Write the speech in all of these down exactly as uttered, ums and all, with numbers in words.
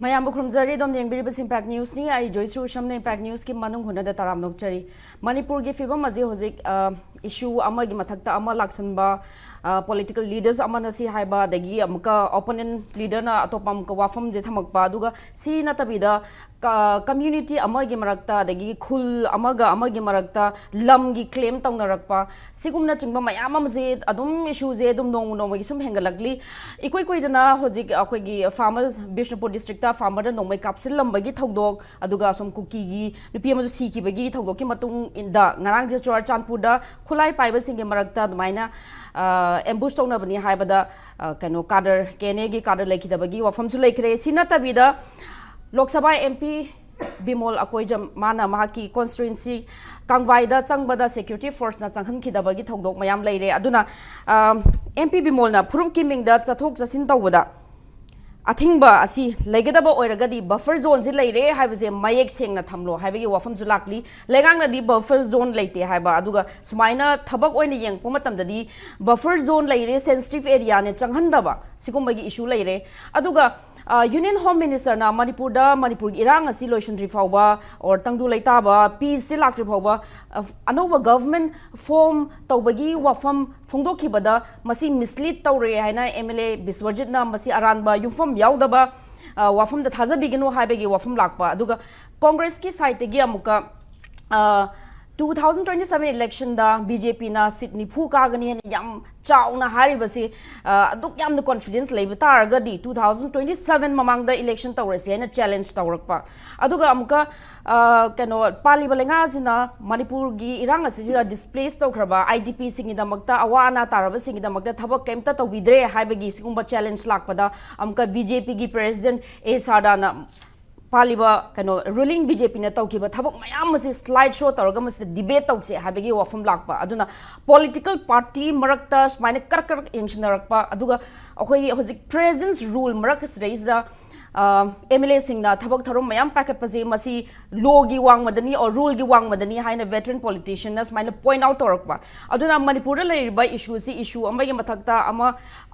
ꯃꯌꯥꯝꯕꯨ ꯈꯨꯔꯨꯝꯖꯔꯤ꯫ ꯑꯗꯨꯝ ꯌꯦꯡꯕꯤꯔꯤꯕꯁꯤ ꯏꯝꯄꯦꯛ ꯅ꯭ꯌꯨꯁꯅꯤ꯫ ꯑꯩ ꯖꯣꯏꯁ꯭ꯔꯤ ꯎꯁꯝꯅ ꯏꯝꯄꯦꯛ ꯅ꯭ꯌꯨꯁꯀꯤ ꯃꯅꯨꯡ ꯍꯨꯠꯅꯗ ꯇꯔꯥꯝꯅ ꯑꯣꯛꯆꯔꯤ꯫ ꯃꯅꯤꯄꯨꯔꯒꯤ ꯐꯤꯕꯝ ꯑꯁꯤ ꯍꯧꯖꯤꯛ, ꯑ, ꯏꯁꯨ ꯑꯃꯒꯤ ꯃꯊꯛꯇ ꯑꯃ ꯂꯥꯛꯁꯟꯕ, ꯑ, ꯄꯣꯂꯤꯇꯤꯀꯦꯜ ꯂꯤꯗꯔꯁ ꯑꯃꯅ ꯁꯤ ꯍꯥꯏꯕ, ꯑꯗꯒꯤ ꯑꯃꯨꯛꯀ ꯑꯣꯄꯣꯅꯦꯟ ꯂꯤꯗꯔꯅ ꯑꯇꯣꯞꯄ ꯑꯃꯨꯛꯀ ꯋꯥꯐꯝꯁꯦ ꯊꯝꯃꯛꯄ, ꯑꯗꯨꯒ ꯁꯤ ꯅꯠꯇꯕꯤꯗ ꯀ-, ꯀꯝꯃ꯭ꯌꯨꯅꯤꯇꯤ ꯑꯃꯒꯤ ꯃꯔꯛꯇ, ꯑꯗꯒꯤ ꯈꯨꯜ ꯑꯃꯒ ꯑꯃꯒꯤ ꯃꯔꯛꯇ ꯂꯝꯒꯤ ꯀ꯭ꯂꯦꯝ ꯇꯧꯅꯔꯛꯄ, ꯁꯤꯒꯨꯝꯅꯆꯤꯡꯕ ꯃꯌꯥꯝ ꯑꯃꯁꯦ ꯑꯗꯨꯝ ꯏꯁꯨꯁꯦ ꯑꯗꯨꯝ ꯅꯣꯡꯃ ꯅꯣꯡꯃꯒꯤ ꯁꯨꯝ ꯍꯦꯟꯒꯠꯂꯛꯂꯤ꯫ ꯏꯀꯨꯏ ꯀꯨꯏꯗꯅ ꯍꯧꯖꯤꯛ ꯑꯩꯈꯣꯏꯒꯤ ꯐꯥꯔꯃꯔꯁ, ꯕꯤꯁꯅꯨꯄꯨꯔ ꯗꯤꯁꯇ꯭ꯔꯤꯛꯇ ꯐꯥꯔꯃꯔꯗ ꯅꯣꯡꯃꯩ ꯀꯥꯞꯁꯤꯜꯂꯝꯕꯒꯤ ꯊꯧꯗꯣꯛ, ꯑꯗꯨꯒ ꯑꯁꯨꯝ ꯀꯨꯀꯤꯒꯤ ꯅꯨꯄꯤ ꯑꯃꯁꯨ ꯁꯤꯈꯤꯕꯒꯤ ꯊꯧꯗꯣꯛꯀꯤ ꯃꯇꯨꯡꯗ ꯉꯔꯥꯡꯁꯦ ꯆꯨꯔꯥꯆꯥꯟꯄꯨꯔꯗ ꯈꯨꯠꯂꯥꯏ ꯄꯥꯏꯕꯁꯤꯡꯒꯤ ꯃꯔꯛꯇ ꯑꯗꯨꯃꯥꯏꯅ, ꯑ, ꯑꯦꯝꯕꯨꯁ ꯇꯧꯅꯕꯅꯤ ꯍꯥꯏꯕꯗ, ꯑ, ꯀꯩꯅꯣ, ꯀꯥꯗꯔ, ꯀꯦ ꯑꯦꯟ ꯑꯦꯒꯤ ꯀꯥꯗꯔ ꯂꯩꯈꯤꯗꯕꯒꯤ ꯋꯥꯐꯝꯁꯨ ꯂꯩꯈ꯭ꯔꯦ꯫ ꯁꯤ ꯅꯠꯇꯕꯤꯗ ꯂꯣꯛ ꯁꯚꯥ ꯑꯦꯝ ꯄꯤ ꯕꯤꯃꯣꯜ ꯑꯀꯣꯏꯖꯝ, ꯃꯥꯅ ꯃꯍꯥꯛꯀꯤ ꯀꯣꯟꯁꯇꯤꯇ꯭ꯋꯦꯟꯁꯤ ꯀꯥꯡꯕꯥꯏꯗ ꯆꯪꯕꯗ ꯁꯦꯀ꯭ꯌꯨꯔꯤꯇꯤ ꯐꯣꯔꯁꯅ ꯆꯪꯍꯟꯈꯤꯗꯕꯒꯤ ꯊꯧꯗꯣꯛ ꯃꯌꯥꯝ ꯂꯩꯔꯦ꯫ ꯑꯗꯨꯅ, ꯑ, ꯑꯦꯝ ꯄꯤ ꯕꯤꯃꯣꯜꯅ ꯐꯨꯔꯨꯞꯀꯤ ꯃꯤꯡꯗ ꯆꯠꯊꯣꯛ ꯆꯠꯁꯤꯟ ꯇꯧꯕꯗ ꯑꯊꯤꯡꯕ ꯑꯁꯤ ꯂꯩꯒꯗꯕ ꯑꯣꯏꯔꯒꯗꯤ ꯕꯐꯔ ꯖꯣꯟꯁꯤ ꯂꯩꯔꯦ ꯍꯥꯏꯕꯁꯦ ꯃꯌꯦꯛ ꯁꯦꯡꯅ ꯊꯝꯂꯣ ꯍꯥꯏꯕꯒꯤ ꯋꯥꯐꯝꯁꯨ ꯂꯥꯛꯂꯤ꯫ ꯂꯩꯉꯥꯛꯅꯗꯤ ꯕꯐꯔ ꯖꯣꯟ ꯂꯩꯇꯦ ꯍꯥꯏꯕ, ꯑꯗꯨꯒ ꯁꯨꯃꯥꯏꯅ ꯊꯕꯛ ꯑꯣꯏꯅ ꯌꯦꯡꯉꯛꯄ ꯃꯇꯝꯗꯗꯤ ꯕꯐꯔ ꯖꯣꯟ ꯂꯩꯔꯦ, ꯁꯦꯟꯁꯤꯇꯤꯚ ꯑꯦꯔꯤꯌꯥꯅꯦ, ꯆꯪꯍꯟꯗꯕ, ꯁꯤꯒꯨꯝꯕꯒꯤ ꯏꯁꯨ ꯂꯩꯔꯦ꯫ ꯑꯗꯨꯒ, ꯑ, ꯌꯨꯅꯤꯌꯟ ꯍꯣꯝ ꯃꯤꯅꯤꯁꯇꯔꯅ ꯃꯅꯤꯄꯨꯔꯗ ꯃꯅꯤꯄꯨꯔꯒꯤ ꯏꯔꯥꯡ ꯑꯁꯤ ꯂꯣꯏꯁꯤꯟꯗ꯭ꯔꯤ ꯐꯥꯎꯕ, ꯑꯣꯔ ꯇꯪꯗꯨ ꯂꯩꯇꯥꯕ, ꯄꯤꯁꯁꯤ ꯂꯥꯛꯇ꯭ꯔꯤ ꯐꯥꯎꯕ, ꯑ, ꯑꯅꯧꯕ ꯒꯚꯔꯟꯃꯦꯟ ꯐꯣꯔꯝ ꯇꯧꯕꯒꯤ ꯋꯥꯐꯝ ꯐꯣꯡꯗꯣꯛꯈꯤꯕꯗ ꯃꯁꯤ ꯃꯤꯁꯂꯤꯗ ꯇꯧꯔꯦ ꯍꯥꯏꯅ ꯑꯦꯝ ꯑꯦꯜ ꯑꯦ ꯕꯤꯁ꯭ꯋꯖꯤꯠꯅ ꯃꯁꯤ ꯑꯔꯥꯟꯕ, ꯌꯨꯝꯐꯝ ꯌꯥꯎꯗꯕ, ꯑ, ꯋꯥꯐꯝꯗ ꯊꯥꯖꯕꯤꯒꯅꯨ ꯍꯥꯏꯕꯒꯤ ꯋꯥꯐꯝ ꯂꯥꯛꯄ꯫ ꯑꯗꯨꯒ ꯀꯣꯡꯒ꯭ꯔꯦꯁꯀꯤ ꯁꯥꯏꯠꯇꯒꯤ ꯑꯃꯨꯛꯀ, ꯑ, ꯇꯨ ꯊꯥꯎꯖꯟ ꯇ꯭ꯋꯦꯟꯇꯤ ꯁꯦꯚꯦꯟ ꯏꯂꯦꯛꯁꯟꯗ ꯕꯤ ꯖꯦ ꯄꯤꯅ ꯁꯤꯠ ꯅꯤꯐꯨ ꯀꯥꯒꯅꯤ ꯍꯥꯏꯅ ꯌꯥꯝ ꯆꯥꯎꯅ ꯍꯥꯏꯔꯤꯕꯁꯤ, ꯑ, ꯑꯗꯨꯛ ꯌꯥꯝꯅ ꯀꯣꯟꯐꯤꯗꯦꯟꯁ ꯂꯩꯕ ꯇꯥꯔꯒꯗꯤ ꯇꯨ ꯊꯥꯎꯖꯟ ꯇ꯭ꯋꯦꯟꯇꯤ ꯁꯦꯚꯦꯟ ꯃꯃꯥꯡꯗ ꯏꯂꯦꯛꯁꯟ ꯇꯧꯔꯁꯤ ꯍꯥꯏꯅ ꯆꯦꯂꯦꯟꯖ ꯇꯧꯔꯛꯄ꯫ ꯑꯗꯨꯒ ꯑꯃꯨꯛꯀ, ꯑ, ꯀꯩꯅꯣ, ꯄꯥꯜꯂꯤꯕ ꯂꯩꯉꯥꯛꯁꯤꯅ ꯃꯅꯤꯄꯨꯔꯒꯤ ꯏꯔꯥꯡ ꯑꯁꯤꯗ ꯗꯤꯁꯄ꯭ꯂꯦꯁ ꯇꯧꯈ꯭ꯔꯕ ꯑꯥꯏ ꯗꯤ ꯄꯤꯁꯤꯡꯒꯤꯗꯃꯛꯇ, ꯑꯋꯥ ꯑꯅꯥ ꯇꯥꯔꯕꯁꯤꯡꯒꯤꯗꯃꯛꯇ ꯊꯕꯛ ꯀꯩꯝꯇ ꯇꯧꯕꯤꯗ꯭ꯔꯦ ꯍꯥꯏꯕꯒꯤ ꯁꯤꯒꯨꯝꯕ ꯆꯦꯂꯦꯟꯖ ꯂꯥꯛꯄꯗ ꯑꯃꯨꯛꯀ ꯕꯤ ꯖꯦ ꯄꯤꯒꯤ ꯄ꯭ꯔꯦꯁꯤꯗꯦꯟꯠ ꯑꯦ ꯁꯥꯔꯗꯥꯅ ꯄꯥꯜꯂꯤꯕ, ꯀꯩꯅꯣ, ꯔꯨꯂꯤꯡ ꯕꯤ ꯖꯦ ꯄꯤꯅ ꯇꯧꯈꯤꯕ ꯊꯕꯛ ꯃꯌꯥꯝ ꯑꯁꯤ ꯁ꯭ꯂꯥꯏꯗ ꯁꯣ ꯇꯧꯔꯒ ꯃꯁꯤꯗ ꯗꯤꯕꯦꯠ ꯇꯧꯁꯦ ꯍꯥꯏꯕꯒꯤ ꯋꯥꯐꯝ ꯂꯥꯛꯄ꯫ ꯑꯗꯨꯅ ꯄꯣꯂꯤꯇꯤꯀꯦꯜ ꯄꯥꯔꯇꯤ ꯃꯔꯛꯇ ꯁꯨꯃꯥꯏꯅ ꯀꯔꯛ ꯀꯔꯛ ꯌꯦꯡꯁꯤꯟꯅꯔꯛꯄ, ꯑꯗꯨꯒ ꯑꯩꯈꯣꯏꯒꯤ ꯍꯧꯖꯤꯛ ꯄ꯭ꯔꯦꯁꯤꯗꯦꯟꯠꯁ ꯔꯨꯜ ꯃꯔꯛ ꯑꯁꯤꯗꯩꯁꯤꯗ ꯑꯦꯝ ꯑꯦꯜ ꯑꯦꯁꯤꯡꯅ ꯊꯕꯛ ꯊꯧꯔꯝ ꯃꯌꯥꯝ ꯄꯥꯏꯈꯠꯄꯁꯦ ꯃꯁꯤ ꯂꯣꯒꯤ ꯋꯥꯡꯃꯗꯅꯤ ꯑꯣꯔ ꯔꯨꯜꯒꯤ ꯋꯥꯡꯃꯗꯅꯤ ꯍꯥꯏꯅ ꯚꯦꯇꯔꯟ ꯄꯣꯂꯤꯇꯤꯁꯤꯌꯟꯅ ꯁꯨꯃꯥꯏꯅ ꯄꯣꯏꯟ ꯑꯥꯎꯠ ꯇꯧꯔꯛꯄ꯫ ꯑꯗꯨꯅ ꯃꯅꯤꯄꯨꯔꯗ ꯂꯩꯔꯤꯕ ꯏꯁꯨꯁꯤ ꯏꯁꯨ ꯑꯃꯒꯤ ꯃꯊꯛꯇ ꯑꯃ,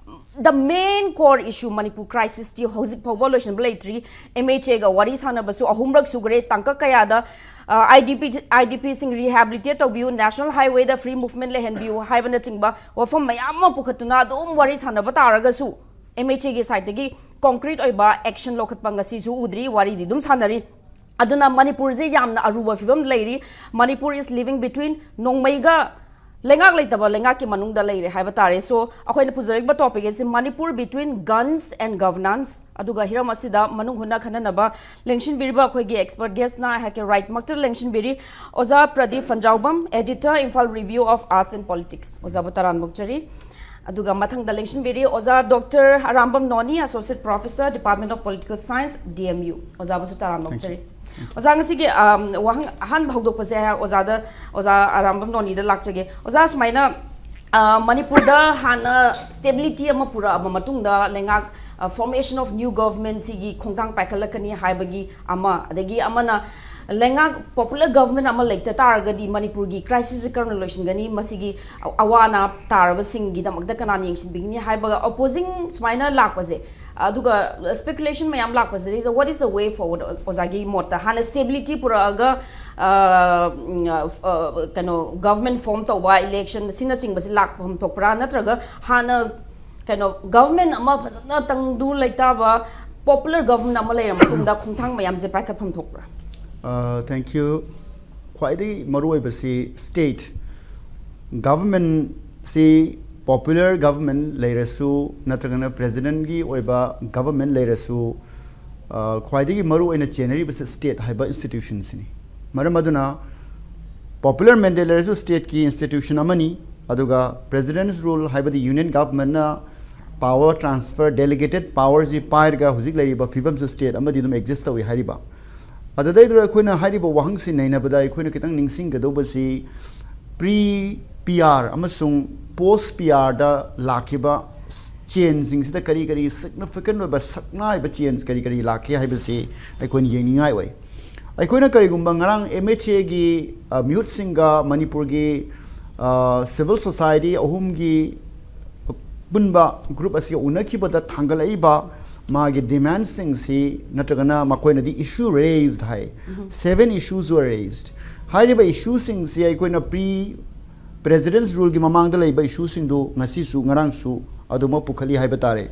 ꯗ ꯃꯦꯟ ꯀꯣꯔ ꯏꯁꯨ ꯃꯅꯤꯄꯨꯔ ꯀ꯭ꯔꯥꯏꯁꯤꯁꯇꯤ ꯍꯧꯖꯤꯛ ꯐꯥꯎꯕ ꯂꯣꯏꯁꯤꯟꯕ ꯂꯩꯇ꯭ꯔꯤ꯫ ꯑꯦꯝ ꯑꯩꯆ ꯑꯦꯒ ꯋꯥꯔꯤ ꯁꯥꯟꯅꯕꯁꯨ ꯑꯍꯨꯝꯔꯛ ꯁꯨꯈ꯭ꯔꯦ꯫ ꯇꯥꯡꯀꯛ ꯀꯌꯥꯗ I D P I D ꯄꯤꯁꯤꯡ ꯔꯤꯍꯦꯕꯤꯂꯤꯇꯦꯠ ꯇꯧꯕꯤꯌꯨ, ꯅꯦꯁꯅꯦꯜ ꯍꯥꯏꯋꯦꯗ ꯐ꯭ꯔꯤ ꯃꯨꯚꯃꯦꯟ ꯂꯩꯍꯟꯕꯤꯌꯨ ꯍꯥꯏꯕꯅꯆꯤꯡꯕ ꯋꯥꯐꯝ ꯃꯌꯥꯝ ꯑꯃ ꯄꯨꯈꯠꯇꯨꯅ ꯑꯗꯨꯝ ꯋꯥꯔꯤ ꯁꯥꯟꯅꯕ ꯇꯥꯔꯒꯁꯨ ꯑꯦꯝ ꯑꯩꯆ ꯑꯦꯒꯤ ꯁꯥꯏꯠꯇꯒꯤ ꯀꯣꯡꯀ꯭ꯔꯤꯠ ꯑꯣꯏꯕ ꯑꯦꯛꯁꯟ ꯂꯧꯈꯠꯄ ꯉꯁꯤꯁꯨ ꯎꯗ꯭ꯔꯤ꯫ ꯋꯥꯔꯤꯗꯤ ꯑꯗꯨꯝ ꯁꯥꯟꯅꯔꯤ꯫ ꯑꯗꯨꯅ ꯃꯅꯤꯄꯨꯔꯁꯦ ꯌꯥꯝꯅ ꯑꯔꯨꯕ ꯐꯤꯕꯝ ꯂꯩꯔꯤ꯫ ꯃꯅꯤꯄꯨꯔ is living between ꯅꯣꯡꯃꯩꯒ ꯂꯩꯉꯥꯛ ꯂꯩꯇꯕ ꯂꯩꯉꯥꯛꯀꯤ ꯃꯅꯨꯡꯗ ꯂꯩꯔꯦ ꯍꯥꯏꯕ ꯇꯥꯔꯦ꯫ So ꯑꯩꯈꯣꯏꯅ ꯄꯨꯖꯔꯛꯂꯤꯕ ꯇꯣꯄꯤꯛ ꯑꯁꯤ Manipur between guns and governance꯫ ꯑꯗꯨꯒ ꯍꯤꯔꯝ ꯑꯁꯤꯗ ꯃꯅꯨꯡ ꯍꯨꯠꯅ ꯈꯟꯅꯅꯕ ꯂꯦꯡꯁꯤꯟꯕꯤꯔꯤꯕ ꯑꯩꯈꯣꯏꯒꯤ ꯑꯦꯛꯁꯄꯔꯠ ꯒꯦꯁꯅ ꯑꯩꯍꯥꯛꯀꯤ ꯔꯥꯏꯠꯃꯛꯇ ꯂꯦꯡꯁꯤꯟꯕꯤꯔꯤ ꯑꯣꯖꯥ Pradeep ꯐꯟꯖꯥꯎꯕꯝ, editor, Imphal Review of Arts and Politics꯫ ꯑꯣꯖꯥꯕꯨ ꯇꯔꯥꯝꯅ ꯑꯣꯛꯆꯔꯤ꯫ ꯑꯗꯨꯒ ꯃꯊꯪꯗ ꯂꯦꯡꯁꯤꯟꯕꯤꯔꯤ ꯑꯣꯖꯥ ꯗꯣꯛꯇꯔ ꯑꯔꯥꯝꯕꯝ ꯅꯣꯅꯤ, Associate Professor, Department of Political Science, D M U꯫ ꯑꯣꯖꯥꯕꯨꯁꯨ ꯇꯔꯥꯝꯅ ꯑꯣꯛꯆꯔꯤ꯫ ꯑꯣꯖꯥ, ꯉꯁꯤꯒꯤ ꯑꯝ, ꯋꯥꯍꯪ ꯑꯍꯥꯟꯕ ꯍꯧꯗꯣꯛꯄꯁꯦ ꯑꯣꯖꯥꯗ, ꯑꯣꯖꯥ ꯑꯔꯥꯝꯕꯝ ꯅꯣꯅꯤꯗ ꯂꯥꯛꯆꯒꯦ꯫ ꯑꯣꯖꯥ, ꯁꯨꯃꯥꯏꯅ ꯑ, ꯃꯅꯤꯄꯨꯔꯗ ꯍꯥꯟꯅ ꯁ꯭ꯇꯦꯕꯤꯂꯤꯇꯤ ꯑꯃ ꯄꯨꯔꯛꯑꯕ ꯃꯇꯨꯡꯗ ꯂꯩꯉꯥꯛ, ꯑ, formation of new government ꯁꯤꯒꯤ ꯈꯣꯡꯊꯥꯡ ꯄꯥꯏꯈꯠꯂꯛꯀꯅꯤ ꯍꯥꯏꯕꯒꯤ ꯑꯃ, ꯑꯗꯒꯤ ꯑꯃꯅ ꯂꯩꯉꯥꯛ popular government ꯑꯃ ꯂꯩꯇ ꯇꯥꯔꯒꯗꯤ ꯃꯅꯤꯄꯨꯔꯒꯤ ꯀ꯭ꯔꯥꯏꯁꯤꯁꯁꯦ ꯀꯔꯝꯅ ꯂꯣꯏꯁꯤꯟꯒꯅꯤ, ꯃꯁꯤꯒꯤ ꯑꯋꯥ ꯑꯅꯥ ꯇꯥꯔꯕꯁꯤꯡꯒꯤꯗꯃꯛꯇ ꯀꯅꯥꯅ ꯌꯦꯡꯁꯤꯟꯕꯤꯒꯅꯤ ꯍꯥꯏꯕꯒ opposing ꯁꯨꯃꯥꯏꯅ ꯂꯥꯛꯄꯁꯦ, ꯑꯗꯨꯒ ꯁ꯭ꯄꯦꯀꯨꯂꯦꯁꯟ ꯃꯌꯥꯝ ꯂꯥꯛꯄꯁꯤꯗꯩꯁꯤꯗ what is the way forward, ꯑꯣꯖꯥꯒꯤ ꯃꯣꯠꯇ? ꯍꯥꯟꯅ ꯁ꯭ꯇꯦꯕꯤꯂꯤꯇꯤ ꯄꯨꯔꯛꯑꯒ, ꯑ, ꯎꯝ, ꯑ, ꯑ, ꯀꯩꯅꯣ, ꯒꯚꯔꯟꯃꯦꯟ ꯐꯣꯔꯝ ꯇꯧꯕ, ꯏꯂꯦꯛꯁꯟ ꯑꯁꯤꯅꯆꯤꯡꯕꯁꯤ ꯂꯥꯛꯐꯝ ꯊꯣꯛꯄ꯭ꯔꯥ, ꯅꯠꯇ꯭ꯔꯒ ꯍꯥꯟꯅ ꯀꯩꯅꯣ, ꯒꯚꯔꯟꯃꯦꯟ ꯑꯃ ꯐꯖꯅ ꯇꯪꯗꯨ ꯂꯩꯇꯥꯕ, ꯄꯣꯄꯨꯂꯔ ꯒꯚꯔꯟꯃꯦꯟ ꯑꯃ ꯂꯩꯔ ꯃꯇꯨꯡꯗ ꯈꯣꯡꯊꯥꯡ ꯃꯌꯥꯝꯁꯦ ꯄꯥꯏꯈꯠꯐꯝ ꯊꯣꯛꯄ꯭ꯔꯥ? Thank you. ꯈ꯭ꯋꯥꯏꯗꯒꯤ ꯃꯔꯨꯑꯣꯏꯕꯁꯤ ꯁ꯭ꯇꯦꯠ ꯒꯚꯔꯟꯃꯦꯟꯁꯤ ꯄꯣꯄꯨꯂꯔ ꯒꯚꯔꯟꯃꯦꯟ ꯂꯩꯔꯁꯨ ꯅꯠꯇ꯭ꯔꯒꯅ ꯄ꯭ꯔꯦꯁꯤꯗꯦꯟꯒꯤ ꯑꯣꯏꯕ ꯒꯚꯔꯟꯃꯦꯟ ꯂꯩꯔꯁꯨ, ꯑ, ꯈ꯭ꯋꯥꯏꯗꯒꯤ ꯃꯔꯨꯑꯣꯏꯅ ꯆꯦꯟꯅꯔꯤꯕꯁꯤ ꯁ꯭ꯇꯦꯠ ꯍꯥꯏꯕ ꯏꯟꯁꯇꯤꯇ꯭ꯌꯨꯁꯟꯁꯤꯅꯤ꯫ ꯃꯔꯝ ꯑꯗꯨꯅ ꯄꯣꯄꯨꯂꯔ ꯃꯦꯟꯗꯦꯠ ꯂꯩꯔꯁꯨ ꯁ꯭ꯇꯦꯠꯀꯤ ꯏꯟꯁꯇꯤꯇ꯭ꯌꯨꯁꯟ ꯑꯃꯅꯤ, ꯑꯗꯨꯒ ꯄ꯭ꯔꯦꯁꯤꯗꯦꯟꯁ ꯔꯨꯜ ꯍꯥꯏꯕꯗꯤ ꯌꯨꯅꯤꯌꯟ ꯒꯚꯔꯟꯃꯦꯟꯅ ꯄꯥꯋꯔ ꯇ꯭ꯔꯥꯟꯁꯐꯔ, ꯗꯦꯂꯤꯒꯦꯇꯦꯠ ꯄꯥꯋꯔꯁꯤ ꯄꯥꯏꯔꯒ ꯍꯧꯖꯤꯛ ꯂꯩꯔꯤꯕ ꯐꯤꯕꯝꯁꯨ ꯁ꯭ꯇꯦꯠ ꯑꯃꯗꯤ ꯑꯗꯨꯝ ꯑꯦꯛꯖꯤꯁ ꯇꯧꯏ ꯍꯥꯏꯔꯤꯕ꯫ ꯑꯗꯨꯗꯩꯗꯨꯗ ꯑꯩꯈꯣꯏꯅ ꯍꯥꯏꯔꯤꯕ ꯋꯥꯍꯪꯁꯤ ꯅꯩꯅꯕꯗ ꯑꯩꯈꯣꯏꯅ ꯈꯤꯇꯪ ꯅꯤꯡꯁꯤꯡꯒꯗꯧꯕꯁꯤ ꯄ꯭ꯔꯤ ꯄꯤ ꯑꯥꯔ ꯑꯃꯁꯨꯡ ꯄꯣꯁ ꯄꯤ ꯑꯥꯔꯗ ꯂꯥꯛꯈꯤꯕ ꯆꯦꯟꯖꯁꯤꯡꯁꯤꯗ ꯀꯔꯤ ꯀꯔꯤ ꯁꯤꯒꯅꯤꯐꯤꯀꯦꯟ ꯑꯣꯏꯕ ꯁꯛꯅꯥꯏꯕ ꯆꯦꯟꯖ ꯀꯔꯤ ꯀꯔꯤ ꯂꯥꯛꯀꯦ ꯍꯥꯏꯕꯁꯤ ꯑꯩꯈꯣꯏꯅ ꯌꯦꯡꯅꯤꯡꯉꯥꯏ ꯑꯣꯏ꯫ ꯑꯩꯈꯣꯏꯅ ꯀꯔꯤꯒꯨꯝꯕ ꯉꯔꯥꯡ ꯑꯦꯝ ꯑꯩꯆ ꯑꯦꯒꯤ ꯃꯤꯍꯨꯠꯁꯤꯡꯒ ꯃꯅꯤꯄꯨꯔꯒꯤ ꯁꯤꯚꯤꯜ ꯁꯣꯁꯥꯏꯇꯤ ꯑꯍꯨꯝꯒꯤ ꯄꯨꯟꯕ ꯒ꯭ꯔꯨꯞ ꯑꯁꯤꯒ ꯎꯅꯈꯤꯕꯗ ꯊꯥꯡꯒꯠꯂꯛꯏꯕ ꯃꯥꯒꯤ ꯗꯤꯃꯥꯟꯁꯤꯡꯁꯤ ꯅꯠꯇ꯭ꯔꯒꯅ ꯃꯈꯣꯏꯅꯗꯤ ꯏꯁꯨ ꯔꯦꯖ ꯍꯥꯏ, seven issues were raised꯫ ꯍꯥꯏꯔꯤꯕ ꯏꯁꯨꯁꯤꯡꯁꯤ ꯑꯩꯈꯣꯏꯅ ꯄ꯭ꯔꯤ ꯄ꯭ꯔꯦꯖꯤꯗꯦꯟꯁ ꯔꯨꯜꯒꯤ ꯃꯃꯥꯡꯗ ꯂꯩꯕ ꯏꯁꯨꯁꯤꯡꯗꯨ ꯉꯁꯤꯁꯨ ꯉꯔꯥꯡꯁꯨ ꯑꯗꯨꯃꯛ ꯄꯨꯈꯠꯂꯤ ꯍꯥꯏꯕ ꯇꯥꯔꯦ꯫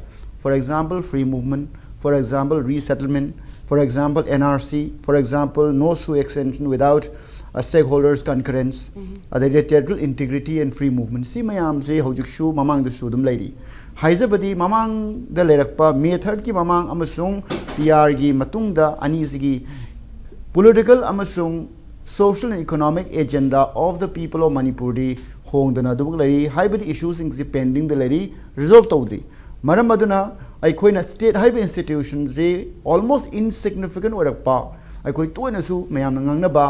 For example, free movement, for example, resettlement, for example, N R C, for example, no sue extension without a stakeholders concurrence, ꯑꯗꯩꯗꯤ territorial integrity and free movement, ꯁꯤ ꯃꯌꯥꯝꯁꯦ ꯍꯧꯖꯤꯛꯁꯨ ꯃꯃꯥꯡꯗꯁꯨ ꯑꯗꯨꯝ ꯂꯩꯔꯤ꯫ ꯍꯥꯏꯖꯕꯗꯤ ꯃꯃꯥꯡꯗ ꯂꯩꯔꯛꯄ ꯃꯦ ꯊꯥꯔꯠꯀꯤ ꯃꯃꯥꯡ ꯑꯃꯁꯨꯡ ꯄꯤ ꯑꯥꯔꯒꯤ ꯃꯇꯨꯡꯗ ꯑꯅꯤꯁꯤꯒꯤ political ꯑꯃꯁꯨꯡ social and economic agenda of the people of ꯃꯅꯤꯄꯨꯔꯗꯤ ꯍꯣꯡꯗꯅ ꯑꯗꯨꯃꯛ ꯂꯩꯔꯤ꯫ ꯍꯥꯏꯕꯗꯤ ꯏꯁꯨꯁꯤꯡꯁꯤ ꯄꯦꯟꯗꯤꯡꯗ ꯂꯩꯔꯤ, ꯔꯤꯖꯣꯜꯕ ꯇꯧꯗ꯭ꯔꯤ꯫ ꯃꯔꯝ ꯑꯗꯨꯅ ꯑꯩꯈꯣꯏꯅ ꯁ꯭ꯇꯦꯠ ꯍꯥꯏꯕ ꯏꯟꯁꯇꯤꯇ꯭ꯌꯨꯁꯟꯁꯤ almost insignificant ꯑꯣꯏꯔꯛꯄ, ꯑꯩꯈꯣꯏ ꯇꯣꯏꯅꯁꯨ ꯃꯌꯥꯝꯅ ꯉꯥꯡꯅꯕ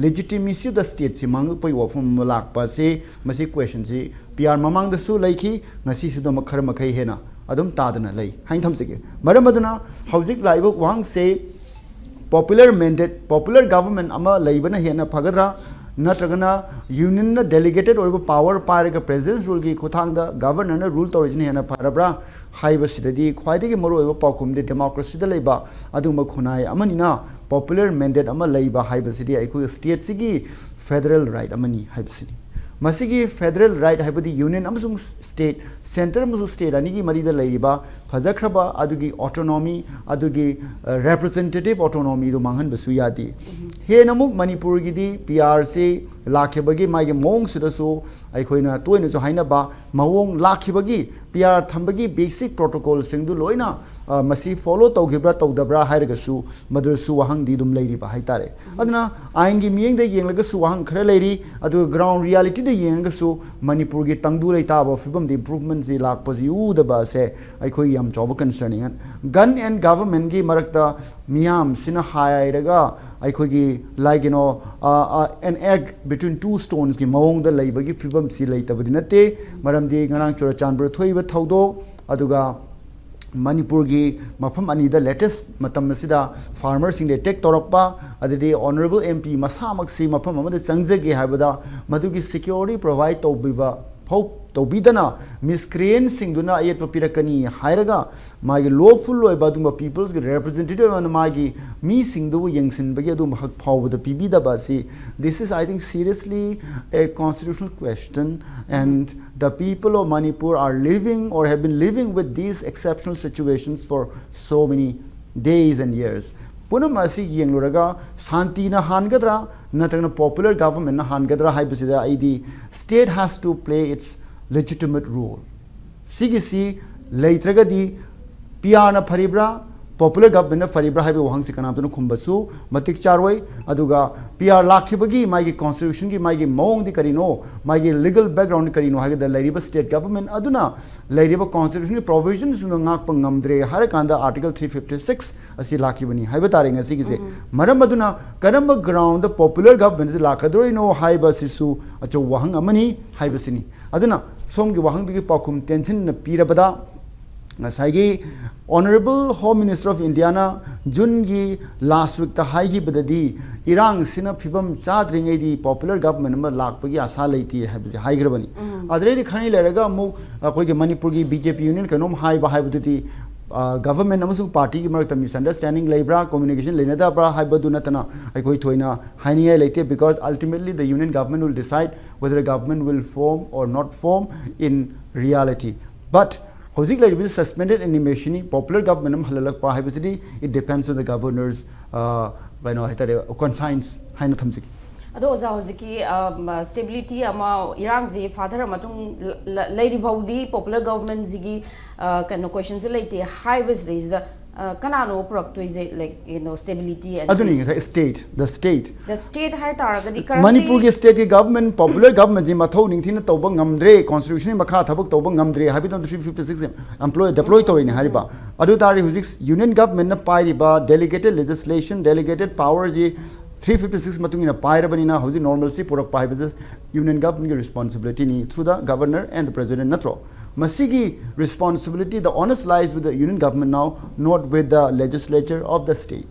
legitimacy of the stateꯁꯤ ꯃꯥꯡꯂꯛꯄꯒꯤ ꯋꯥꯐꯝ ꯑꯃ ꯂꯥꯛꯄ ꯑꯁꯤ, ꯃꯁꯤ ꯀ꯭ꯋꯦꯁꯟꯁꯤ ꯄꯤ ꯑꯥꯔ ꯃꯃꯥꯡꯗꯁꯨ ꯂꯩꯈꯤ, ꯉꯁꯤꯁꯨ ꯑꯗꯨꯃꯛ ꯈꯔ ꯃꯈꯩ ꯍꯦꯟꯅ ꯑꯗꯨꯝ ꯇꯥꯗꯅ ꯂꯩ ꯍꯥꯏꯅ ꯊꯝꯖꯒꯦ꯫ ꯃꯔꯝ ꯑꯗꯨꯅ ꯍꯧꯖꯤꯛ ꯂꯥꯛꯏꯕ ꯋꯥꯍꯪꯁꯦ popular mandate, popular government ꯑꯃ ꯂꯩꯕꯅ ꯍꯦꯟꯅ ꯐꯒꯗ꯭ꯔꯥ, ꯅꯠꯇ꯭ꯔꯒꯅ ꯌꯨꯅꯤꯌꯟꯅ delegated ꯑꯣꯏꯕ ꯄꯥꯋꯔ ꯄꯥꯏꯔꯒ ꯄ꯭ꯔꯦꯖꯤꯗꯦꯟꯁ ꯔꯨꯜꯒꯤ ꯈꯨꯠꯊꯥꯡꯗ ꯒꯚꯔꯅꯔꯅ ꯔꯨꯜ ꯇꯧꯔꯤꯁꯤꯅ ꯍꯦꯟꯅ ꯐꯔꯕ꯭ꯔꯥ ꯍꯥꯏꯕꯁꯤꯗꯗꯤ ꯈ꯭ꯋꯥꯏꯗꯒꯤ ꯃꯔꯨꯑꯣꯏꯕ ꯄꯥꯎꯈꯨꯝꯗꯤ ꯗꯦꯃꯣꯀ꯭ꯔꯦꯁꯤꯗ ꯂꯩꯕ ꯑꯗꯨꯒꯨꯝꯕ ꯈꯨꯟꯅꯥꯏ ꯑꯃꯅꯤꯅ popular mandate ꯑꯃ ꯂꯩꯕ ꯍꯥꯏꯕꯁꯤꯗꯤ ꯑꯩꯈꯣꯏ ꯁ꯭ꯇꯦꯠꯁꯤꯒꯤ ꯐꯦꯗꯔꯦꯜ ꯔꯥꯏꯠ ꯑꯃꯅꯤ ꯍꯥꯏꯕꯁꯤꯅꯤ꯫ ꯃꯁꯤꯒꯤ ꯐꯦꯗꯔꯦꯜ ꯔꯥꯏꯠ ꯍꯥꯏꯕꯗꯤ ꯌꯨꯅꯤꯌꯟ ꯑꯃꯁꯨꯡ ꯁ꯭ꯇꯦꯠ, ꯁꯦꯟꯇꯔ ꯑꯃꯁꯨꯡ ꯁ꯭ꯇꯦꯠ ꯑꯅꯤꯒꯤ ꯃꯔꯤꯗ ꯂꯩꯔꯤꯕ ꯐꯖꯈ꯭ꯔꯕ ꯑꯗꯨꯒꯤ ꯑꯣꯇꯣꯅꯣꯃꯤ, ꯑꯗꯨꯒꯤ ꯔꯦꯄ꯭ꯔꯖꯦꯟꯇꯦꯇꯤꯞ ꯑꯣꯇꯣꯅꯣꯃꯤꯗꯨ ꯃꯥꯡꯍꯟꯕꯁꯨ ꯌꯥꯗꯦ꯫ ꯍꯦꯟꯅ ꯑꯃꯨꯛ ꯃꯅꯤꯄꯨꯔꯒꯤꯗꯤ ꯄꯤ ꯑꯥꯔꯁꯤ ꯂꯥꯛꯈꯤꯕꯒꯤ ꯃꯥꯒꯤ ꯃꯑꯣꯡꯁꯤꯗꯁꯨ ꯑꯩꯈꯣꯏꯅ ꯇꯣꯏꯅꯁꯨ ꯍꯥꯏꯅꯕ ꯃꯑꯣꯡ ꯂꯥꯛꯈꯤꯕꯒꯤ ꯄꯤ ꯑꯥꯔ ꯊꯝꯕꯒꯤ ꯕꯦꯁꯤꯛ ꯄ꯭ꯔꯣꯇꯣꯀꯣꯜꯁꯤꯡꯗꯨ ꯂꯣꯏꯅ, ꯑ, ꯃꯁꯤ ꯐꯣꯂꯣ ꯇꯧꯈꯤꯕ꯭ꯔꯥ ꯇꯧꯗꯕ꯭ꯔꯥ ꯍꯥꯏꯔꯒꯁꯨ ꯃꯗꯨꯁꯨ ꯋꯥꯍꯪꯗꯤ ꯑꯗꯨꯝ ꯂꯩꯔꯤꯕ ꯍꯥꯏꯇꯥꯔꯦ꯫ ꯑꯗꯨꯅ ꯑꯥꯏꯟꯒꯤ ꯃꯤꯠꯌꯦꯡꯗ ꯌꯦꯡꯂꯒꯁꯨ ꯋꯥꯍꯪ ꯈꯔ ꯂꯩꯔꯤ, ꯑꯗꯨꯒ ꯒ꯭ꯔꯥꯎꯟ ꯔꯤꯌꯥꯂꯤꯇꯤꯗ ꯌꯦꯡꯉꯒꯁꯨ ꯃꯅꯤꯄꯨꯔꯒꯤ ꯇꯪꯗꯨ ꯂꯩꯇꯥꯕ ꯐꯤꯕꯝꯗꯤ ꯏꯝꯄ꯭ꯔꯨꯚꯃꯦꯟꯁꯤ ꯂꯥꯛꯄꯁꯤ ꯎꯗꯕ ꯑꯁꯦ ꯑꯩꯈꯣꯏꯒꯤ ꯌꯥꯝ ꯆꯥꯎꯕ ꯀꯟꯁꯔꯟꯅꯤ꯫ ꯒꯟ ꯑꯦꯟ ꯒꯚꯔꯟꯃꯦꯟꯒꯤ ꯃꯔꯛꯇ ꯃꯤꯌꯥꯝꯁꯤꯅ ꯍꯥꯏꯔꯒ ꯑꯩꯈꯣꯏꯒꯤ, like, you know, uh, uh, an egg between two stonesꯀꯤ ꯃꯑꯣꯡꯗ ꯂꯩꯕꯒꯤ ꯐꯤꯕꯝꯁꯤ ꯂꯩꯇꯕꯗꯤ ꯅꯠꯇꯦ꯫ ꯃꯔꯝꯗꯤ ꯉꯔꯥꯡ ꯆꯨꯔꯆꯥꯟꯄꯨꯔ ꯊꯣꯛꯏꯕ ꯊꯧꯗꯣꯛ, ꯑꯗꯨꯒ ꯃꯅꯤꯄꯨꯔꯒꯤ ꯃꯐꯝ ꯑꯅꯤꯗ ꯂꯦꯇꯦꯁ ꯃꯇꯝ ꯑꯁꯤꯗ ꯐꯥꯔꯃꯔꯁꯤꯡꯗ ꯑꯦꯇꯦꯛ ꯇꯧꯔꯛꯄ, ꯑꯗꯨꯗꯤ ꯑꯣꯅꯔꯦꯕꯜ ꯑꯦꯝ ꯄꯤ ꯃꯁꯥꯃꯛꯁꯤ ꯃꯐꯝ ꯑꯃꯗ ꯆꯪꯖꯒꯦ ꯍꯥꯏꯕꯗ ꯃꯗꯨꯒꯤ ꯁꯦꯀ꯭ꯌꯨꯔꯤꯇꯤ ꯄ꯭ꯔꯣꯚꯥꯏꯗ ꯇꯧꯕꯤꯕ ꯐꯥꯎ ꯇꯧꯕꯤꯗꯅ ꯃꯤꯁꯀ꯭ꯔꯤꯌꯦꯟꯁꯤꯡꯗꯨꯅ ꯑꯌꯦꯠꯄ ꯄꯤꯔꯛꯀꯅꯤ ꯍꯥꯏꯔꯒ ꯃꯥꯒꯤ ꯂꯣꯐꯨꯜ ꯑꯣꯏꯕ ꯑꯗꯨꯒꯨꯝꯕ ꯄꯤꯄꯜꯁꯀꯤ ꯔꯦꯄ꯭ꯔꯖꯦꯟꯇꯦꯇꯤꯚ ꯑꯃꯅ ꯃꯥꯒꯤ ꯃꯤꯁꯤꯡꯗꯨꯕꯨ ꯌꯦꯡꯁꯤꯟꯕꯒꯤ ꯑꯗꯨꯒꯨꯝꯕ ꯍꯛ ꯐꯥꯎꯕꯗ ꯄꯤꯕꯤꯗꯕ ꯑꯁꯤ, this is, I think, seriously a constitutional question, and the people of Manipur are living or have been living with these exceptional situations for so many days and years. ꯄꯨꯝꯅꯃꯛ ꯑꯁꯤ ꯌꯦꯡꯂꯨꯔꯒ ꯁꯥꯟꯇꯤꯅ ꯍꯥꯟꯒꯗ꯭ꯔꯥ ꯅꯠꯇ꯭ꯔꯒꯅ ꯄꯣꯄꯨꯂꯔ ꯒꯚꯔꯟꯃꯦꯟꯅ ꯍꯥꯟꯒꯗ꯭ꯔꯥ ꯍꯥꯏꯕꯁꯤꯗ ꯑꯩꯗꯤ, state has to play its legitimate role. ꯁꯤꯒꯤꯁꯤ ꯂꯩꯇ꯭ꯔꯒꯗꯤ ꯄꯤ ꯑꯥꯔꯅ ꯐꯔꯤꯕ꯭ꯔꯥ, popular ꯒꯚꯔꯟꯃꯦꯟꯅ ꯐꯔꯤꯕ꯭ꯔꯥ ꯍꯥꯏꯕꯒꯤ ꯋꯥꯍꯪꯁꯤ ꯀꯅꯥꯝꯇꯅ ꯈꯨꯝꯕꯁꯨ ꯃꯇꯤꯛ ꯆꯥꯔꯣꯏ꯫ ꯑꯗꯨꯒ ꯄꯤ ꯑꯥꯔ ꯂꯥꯛꯈꯤꯕꯒꯤ ꯃꯥꯒꯤ ꯀꯣꯟꯁꯇꯤꯇ꯭ꯌꯨꯁꯟꯒꯤ ꯃꯥꯒꯤ ꯃꯑꯣꯡꯗꯤ ꯀꯔꯤꯅꯣ, ꯃꯥꯒꯤ ꯂꯤꯒꯜ ꯕꯦꯛꯒ꯭ꯔꯥꯎꯟꯗꯤ ꯀꯔꯤꯅꯣ ꯍꯥꯏꯕꯗ ꯂꯩꯔꯤꯕ ꯁ꯭ꯇꯦꯠ ꯒꯚꯔꯟꯃꯦꯟ ꯑꯗꯨꯅ ꯂꯩꯔꯤꯕ ꯀꯣꯟꯁꯇꯤꯇ꯭ꯌꯨꯁꯟꯒꯤ ꯄ꯭ꯔꯣꯚꯤꯖꯟꯁꯤꯡꯗꯣ ꯉꯥꯛꯄ ꯉꯝꯗ꯭ꯔꯦ ꯍꯥꯏꯔꯀꯥꯟꯗ ꯑꯥꯔꯇꯤꯀꯜ ꯊ꯭ꯔꯤ ꯐꯤꯐꯇꯤ ꯁꯤꯛꯁ ꯑꯁꯤ ꯂꯥꯛꯈꯤꯕꯅꯤ ꯍꯥꯏꯕ ꯇꯥꯔꯦ ꯉꯁꯤꯒꯤꯁꯦ꯫ ꯃꯔꯝ ꯑꯗꯨꯅ ꯀꯔꯝꯕ ꯒ꯭ꯔꯥꯎꯟꯗ ꯄꯣꯄꯨꯂꯔ ꯒꯚꯔꯟꯃꯦꯟꯁꯤ ꯂꯥꯛꯀꯗꯣꯔꯤꯅꯣ ꯍꯥꯏꯕ ꯑꯁꯤꯁꯨ ꯑꯆꯧꯕ ꯋꯥꯍꯪ ꯑꯃꯅꯤ ꯍꯥꯏꯕꯁꯤꯅꯤ꯫ ꯑꯗꯨꯅ ꯁꯣꯝꯒꯤ ꯋꯥꯍꯪꯗꯨꯒꯤ ꯄꯥꯎꯈꯨꯝ ꯇꯦꯟꯁꯤꯟꯅ ꯄꯤꯔꯕꯗ, ꯉꯁꯥꯏꯒꯤ Honourable Home Minister of Indiaꯅ ꯖꯨꯟꯒꯤ ꯂꯥꯁ ꯋꯤꯛꯇ ꯍꯥꯏꯈꯤꯕꯗꯗꯤ ꯏꯔꯥꯡꯁꯤꯅ ꯐꯤꯕꯝ ꯆꯥꯗ꯭ꯔꯤꯉꯩꯗꯤ ꯄꯣꯄꯨꯂꯔ ꯒꯚꯔꯟꯃꯦꯟ ꯑꯃ ꯂꯥꯛꯄꯒꯤ ꯑꯥꯁꯥ ꯂꯩꯇꯦ ꯍꯥꯏꯕꯁꯦ ꯍꯥꯏꯈ꯭ꯔꯕꯅꯤ꯫ ꯑꯗꯨꯗꯩꯗꯤ ꯈꯔꯅꯤ ꯂꯩꯔꯒ ꯑꯃꯨꯛ ꯑꯩꯈꯣꯏꯒꯤ ꯃꯅꯤꯄꯨꯔꯒꯤ ꯕꯤ ꯖꯦ ꯄꯤ ꯌꯨꯅꯤꯌꯟ ꯀꯩꯅꯣꯝ ꯍꯥꯏꯕ ꯍꯥꯏꯕꯗꯨꯗꯤ, ꯒꯚꯔꯟꯃꯦꯟ ꯑꯃꯁꯨꯡ ꯄꯥꯔꯇꯤꯒꯤ ꯃꯔꯛꯇ ꯃꯤꯁꯑꯟꯗꯔꯁ꯭ꯇꯦꯟꯗꯤꯡ ꯂꯩꯕ꯭ꯔꯥ, ꯀꯝꯃ꯭ꯌꯨꯅꯤꯀꯦꯁꯟ ꯂꯩꯅꯗꯕ꯭ꯔꯥ ꯍꯥꯏꯕꯗꯨ ꯅꯠꯇꯅ ꯑꯩꯈꯣꯏ ꯊꯣꯏꯅ ꯍꯥꯏꯅꯤꯡꯉꯥꯏ ꯂꯩꯇꯦ, because ultimately the union government will decide whether a government will form or not form in reality. But ꯍꯧꯖꯤꯛ ꯂꯩꯔꯤꯕꯁꯤ suspended animationꯅꯤ꯫ ꯄꯣꯄꯨꯂꯔ ꯒꯚꯔꯟꯃꯦꯟ ꯑꯃ ꯍꯜꯂꯛꯄ ꯍꯥꯏꯕꯁꯤꯗꯤ, it depends on the governor's, uh, ꯀꯩꯅꯣ ꯍꯥꯏꯇꯥꯔꯦ, conscience ꯍꯥꯏꯅ ꯊꯝꯖꯒꯦ꯫ ꯑꯗꯣ ꯑꯣꯖꯥ, ꯍꯧꯖꯤꯛꯀꯤ ꯁ꯭ꯇꯦꯕꯤꯂꯤꯇꯤ ꯑꯃ, ꯏꯔꯥꯡꯁꯤ ꯐꯥꯊꯔ ꯃꯇꯨꯡ ꯂ- ꯂ- ꯂꯩꯔꯤꯐꯥꯎꯗꯤ ꯄꯣꯄꯨꯂꯔ ꯒꯚꯔꯟꯃꯦꯟꯁꯤꯒꯤ ꯀꯩꯅꯣ ꯀꯣꯏꯁꯟꯁꯦ ꯂꯩꯇꯦ ꯍꯥꯏꯕꯁꯤꯗꯩꯁꯤꯗ, ꯑ, ꯀꯅꯥꯅꯣ ꯄꯨꯔꯛꯇꯣꯏꯁꯦ, like, you know, stability and ꯑꯗꯨꯅꯤ peace? ꯉꯁꯥꯏ state, the state. The state ꯍꯥꯏ ꯇꯥꯔꯒꯗꯤ currently ꯃꯅꯤꯄꯨꯔꯒꯤ ꯁ꯭ꯇꯦꯠꯀꯤ ꯒꯚꯔꯟꯃꯦꯟ, ꯄꯣꯄꯨꯂꯔ ꯒꯚꯔꯟꯃꯦꯟꯁꯤ ꯃꯊꯧ ꯅꯤꯡꯊꯤꯅ ꯇꯧꯕ ꯉꯝꯗ꯭ꯔꯦ, ꯀꯣꯟꯁꯇꯤꯇ꯭ꯌꯨꯁꯟꯒꯤ ꯃꯈꯥ ꯊꯕꯛ ꯇꯧꯕ ꯉꯝꯗ꯭ꯔꯦ ꯍꯥꯏꯕꯗꯨ three fifty six employee deploy ꯇꯧꯔꯤꯅꯦ ꯍꯥꯏꯔꯤꯕ꯫ ꯑꯗꯨ ꯇꯥꯔꯗꯤ ꯍꯧꯖꯤꯛ ꯌꯨꯅꯤꯌꯟ ꯒꯚꯔꯟꯃꯦꯟꯅ ꯄꯥꯏꯔꯤꯕ delegated legislation, delegated powerꯁꯤ ꯊ꯭ꯔꯤ ꯐꯤꯐꯇꯤ ꯁꯤꯛꯁ ꯃꯇꯨꯡ ꯏꯟꯅ ꯄꯥꯏꯔꯕꯅꯤꯅ ꯍꯧꯖꯤꯛ normalcy ꯄꯨꯔꯛꯄ ꯍꯥꯏꯕꯁꯦ ꯌꯨꯅꯤꯌꯟ ꯒꯚꯔꯟꯃꯦꯟꯒꯤ responsibilityꯅꯤ, through the governor and the president, ꯅꯠꯇ꯭ꯔꯣ? ꯃꯁꯤꯒꯤ responsibility, the onus lies with the union government now, not with the legislature of the state.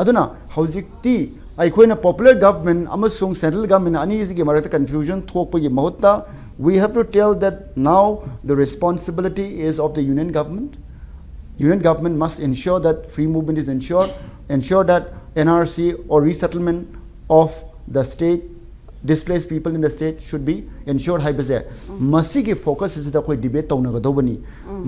ꯑꯗꯨꯅ ꯍꯧꯖꯤꯛꯇꯤ ꯑꯩꯈꯣꯏꯅ popular government ꯑꯃꯁꯨꯡ central government ꯑꯅꯤꯁꯤꯒꯤ ꯃꯔꯛꯇ confusion ꯊꯣꯛꯄꯒꯤ ꯃꯍꯨꯠꯇ, we have to tell that now the responsibility is of the union government. Union government must ensure that free movement is ensured, ensure that N R C or resettlement of the state, displaced people in the state should be ensured ꯍꯥꯏꯕꯁꯦ, ꯃꯁꯤꯒꯤ focus ꯑꯁꯤꯗ ꯑꯩꯈꯣꯏ debate ꯇꯧꯅꯒꯗꯧꯕꯅꯤ.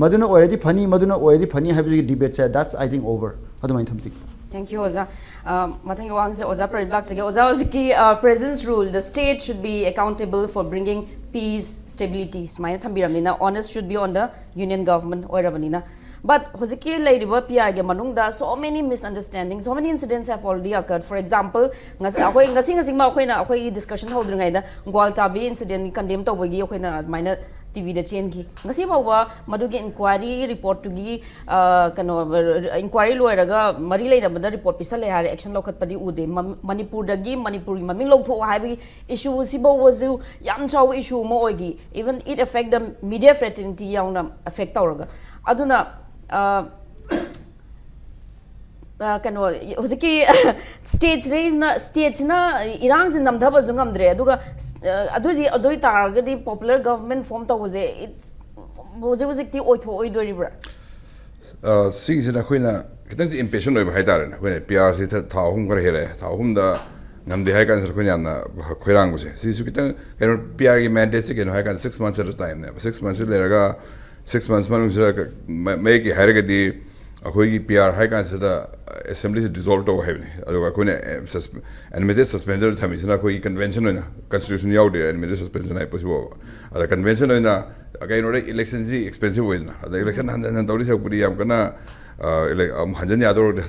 ꯃꯗꯨꯅ ꯑꯣꯏꯔꯗꯤ ꯐꯅꯤ, ꯃꯗꯨꯅ ꯑꯣꯏꯔꯗꯤ ꯐꯅꯤ ꯍꯥꯏꯕꯁꯤꯒꯤ debate say, that's, I think, over. ꯑꯗꯨꯃꯥꯏꯅ ꯊꯝꯖꯒꯦ. Thank you, ꯑꯣꯖꯥ꯫ ꯑ, ꯃꯊꯪꯒꯤ ꯋꯥꯍꯪꯁꯦ ꯑꯣꯖꯥ ꯄ꯭ꯔꯗꯤꯞ ꯂꯥꯛꯆꯒꯦ꯫ ꯑꯣꯖꯥ, ꯍꯧꯖꯤꯛꯀꯤ, ꯑ, presence rule, "The state should be accountable for bringing peace, stability" ꯁꯨꯃꯥꯏꯅ ꯊꯝꯕꯤꯔꯕꯅꯤꯅ, onus should be on the union government ꯑꯣꯏꯔꯕꯅꯤꯅ, but ꯍꯧꯖꯤꯛꯀꯤ ꯂꯩꯔꯤꯕ P R ꯒꯤ ꯃꯅꯨꯡꯗ so many misunderstandings, so many incidents have already occurred. For example, ꯉꯁ-, ꯑꯩꯈꯣꯏ ꯉꯁꯤ ꯉꯁꯤꯃꯛ ꯑꯩꯈꯣꯏꯅ ꯑꯩꯈꯣꯏꯒꯤ discussion ꯍꯧꯗ꯭ꯔꯤꯉꯩꯗ ꯒ꯭ꯋꯥꯜꯇꯥꯕꯤ incident condemn ꯇꯧꯕꯒꯤ ꯑꯩꯈꯣꯏꯅ ꯑꯗꯨꯃꯥꯏꯅ T V ꯗ ꯆꯦꯟꯈꯤ꯫ ꯉꯁꯤ ꯐꯥꯎꯕ ꯃꯗꯨꯒꯤ inquiry report ꯇꯨꯒꯤ, ꯑ, ꯀꯩꯅꯣ, inquiry ꯂꯣꯏꯔꯒ ꯃꯔꯤ ꯂꯩꯅꯕꯗ report ꯄꯤꯁꯜꯂꯦ ꯍꯥꯏꯔꯦ, action ꯂꯧꯈꯠꯄꯗꯤ ꯎꯗꯦ꯫ ꯃ-, ꯃꯅꯤꯄꯨꯔꯗꯒꯤ, ꯃꯅꯤꯄꯨꯔꯒꯤ ꯃꯃꯤꯡ ꯂꯧꯊꯣꯛꯑꯣ ꯍꯥꯏꯕꯒꯤ issue ꯁꯤꯐꯥꯎꯕꯁꯨ ꯌꯥꯝ ꯆꯥꯎꯕ issue ꯑꯃ ꯑꯣꯏꯈꯤ꯫ Even it affect the media fraternity ꯌꯥꯎꯅ affect ꯇꯧꯔꯒ꯫ ꯑꯗꯨꯅ, ꯑ, ꯑ, ꯀꯩꯅꯣ, ꯍꯧꯖꯤꯛꯀꯤ states ꯔꯩꯁꯤꯅ, states ꯁꯤꯅ ꯏꯔꯥꯡꯁꯦ ꯅꯝꯊꯕꯁꯨ ꯉꯝꯗ꯭ꯔꯦ, ꯑꯗꯨꯒ, ꯑ, ꯑꯗꯨꯗꯤ, ꯑꯗꯨ ꯑꯣꯏ ꯇꯥꯔꯒꯗꯤ popular government form ꯇꯧꯕꯁꯦ, it's, ꯍꯧꯖꯤꯛ ꯍꯧꯖꯤꯛꯇꯤ ꯑꯣꯏꯊꯣꯛꯑꯣꯏꯗꯣꯔꯤꯕ꯭ꯔꯥ? ꯑ, ꯁꯤꯒꯤꯁꯤꯅ ꯑꯩꯈꯣꯏꯅ ꯈꯤꯇꯪꯁꯤ impatient ꯑꯣꯏꯕ ꯍꯥꯏꯇꯥꯔꯦꯅꯦ꯫ ꯑꯩꯈꯣꯏꯅ P R ꯁꯤ ꯊꯥ, ꯊꯥ ꯑꯍꯨꯝ ꯈꯔ ꯍꯦꯜꯂꯛꯑꯦ꯫ ꯊꯥ ꯑꯍꯨꯝꯗ ꯉꯝꯗꯦ ꯍꯥꯏ ꯀꯥꯟꯁꯤꯗ ꯑꯩꯈꯣꯏꯅ ꯌꯥꯝꯅ ꯈꯣꯏꯔꯥꯡꯕꯁꯦ꯫ ꯁꯤꯁꯨ ꯈꯤꯇꯪ ꯀꯩꯅꯣ, P R ꯒꯤ mandate ꯁꯤ ꯀꯩꯅꯣ ꯍꯥꯏ ꯀꯥꯟꯗ six months at a time ꯅꯦꯕ꯫ Six months ꯁꯤ ꯂꯩꯔꯒ, six months ꯃꯅꯨꯡꯁꯤꯗ ꯀ-, ꯃ-, ꯃꯌꯦꯛꯀꯤ ꯍꯥꯏꯔꯒꯗꯤ ꯑꯩꯈꯣꯏꯒꯤ P R ꯍꯥꯏ ꯀꯥꯟꯁꯤꯗ assembly ꯁꯤ dissolve ꯇꯧ ꯍꯥꯏꯕꯅꯤ꯫ ꯑꯗꯨꯒ ꯑꯩꯈꯣꯏꯅ, ꯑꯦ, sus-, animated suspension ꯊꯝꯃꯤꯁꯤꯅ ꯑꯩꯈꯣꯏꯒꯤ convention ꯑꯣꯏꯅ, constitution ꯌꯥꯎꯗꯦ animated suspension ꯍꯥꯏ ꯄꯣꯠꯁꯤꯐꯥꯎꯕ꯫ ꯑꯗ convention ꯑꯣꯏꯅ ꯀꯩꯅꯣꯗ election ꯁꯤ expensive ꯑꯣꯏꯗꯅ, ꯑꯗ election ꯍꯟꯖꯟ ꯍꯟꯖꯟ ꯇꯧꯗꯣꯏ ꯁꯔꯨꯛꯄꯨꯗꯤ ꯌꯥꯝ ꯀꯟꯅ, ꯑ, ele-, ꯑꯃꯨꯛ ꯍꯟꯖꯟ ꯌꯥꯗꯧꯔꯗꯤ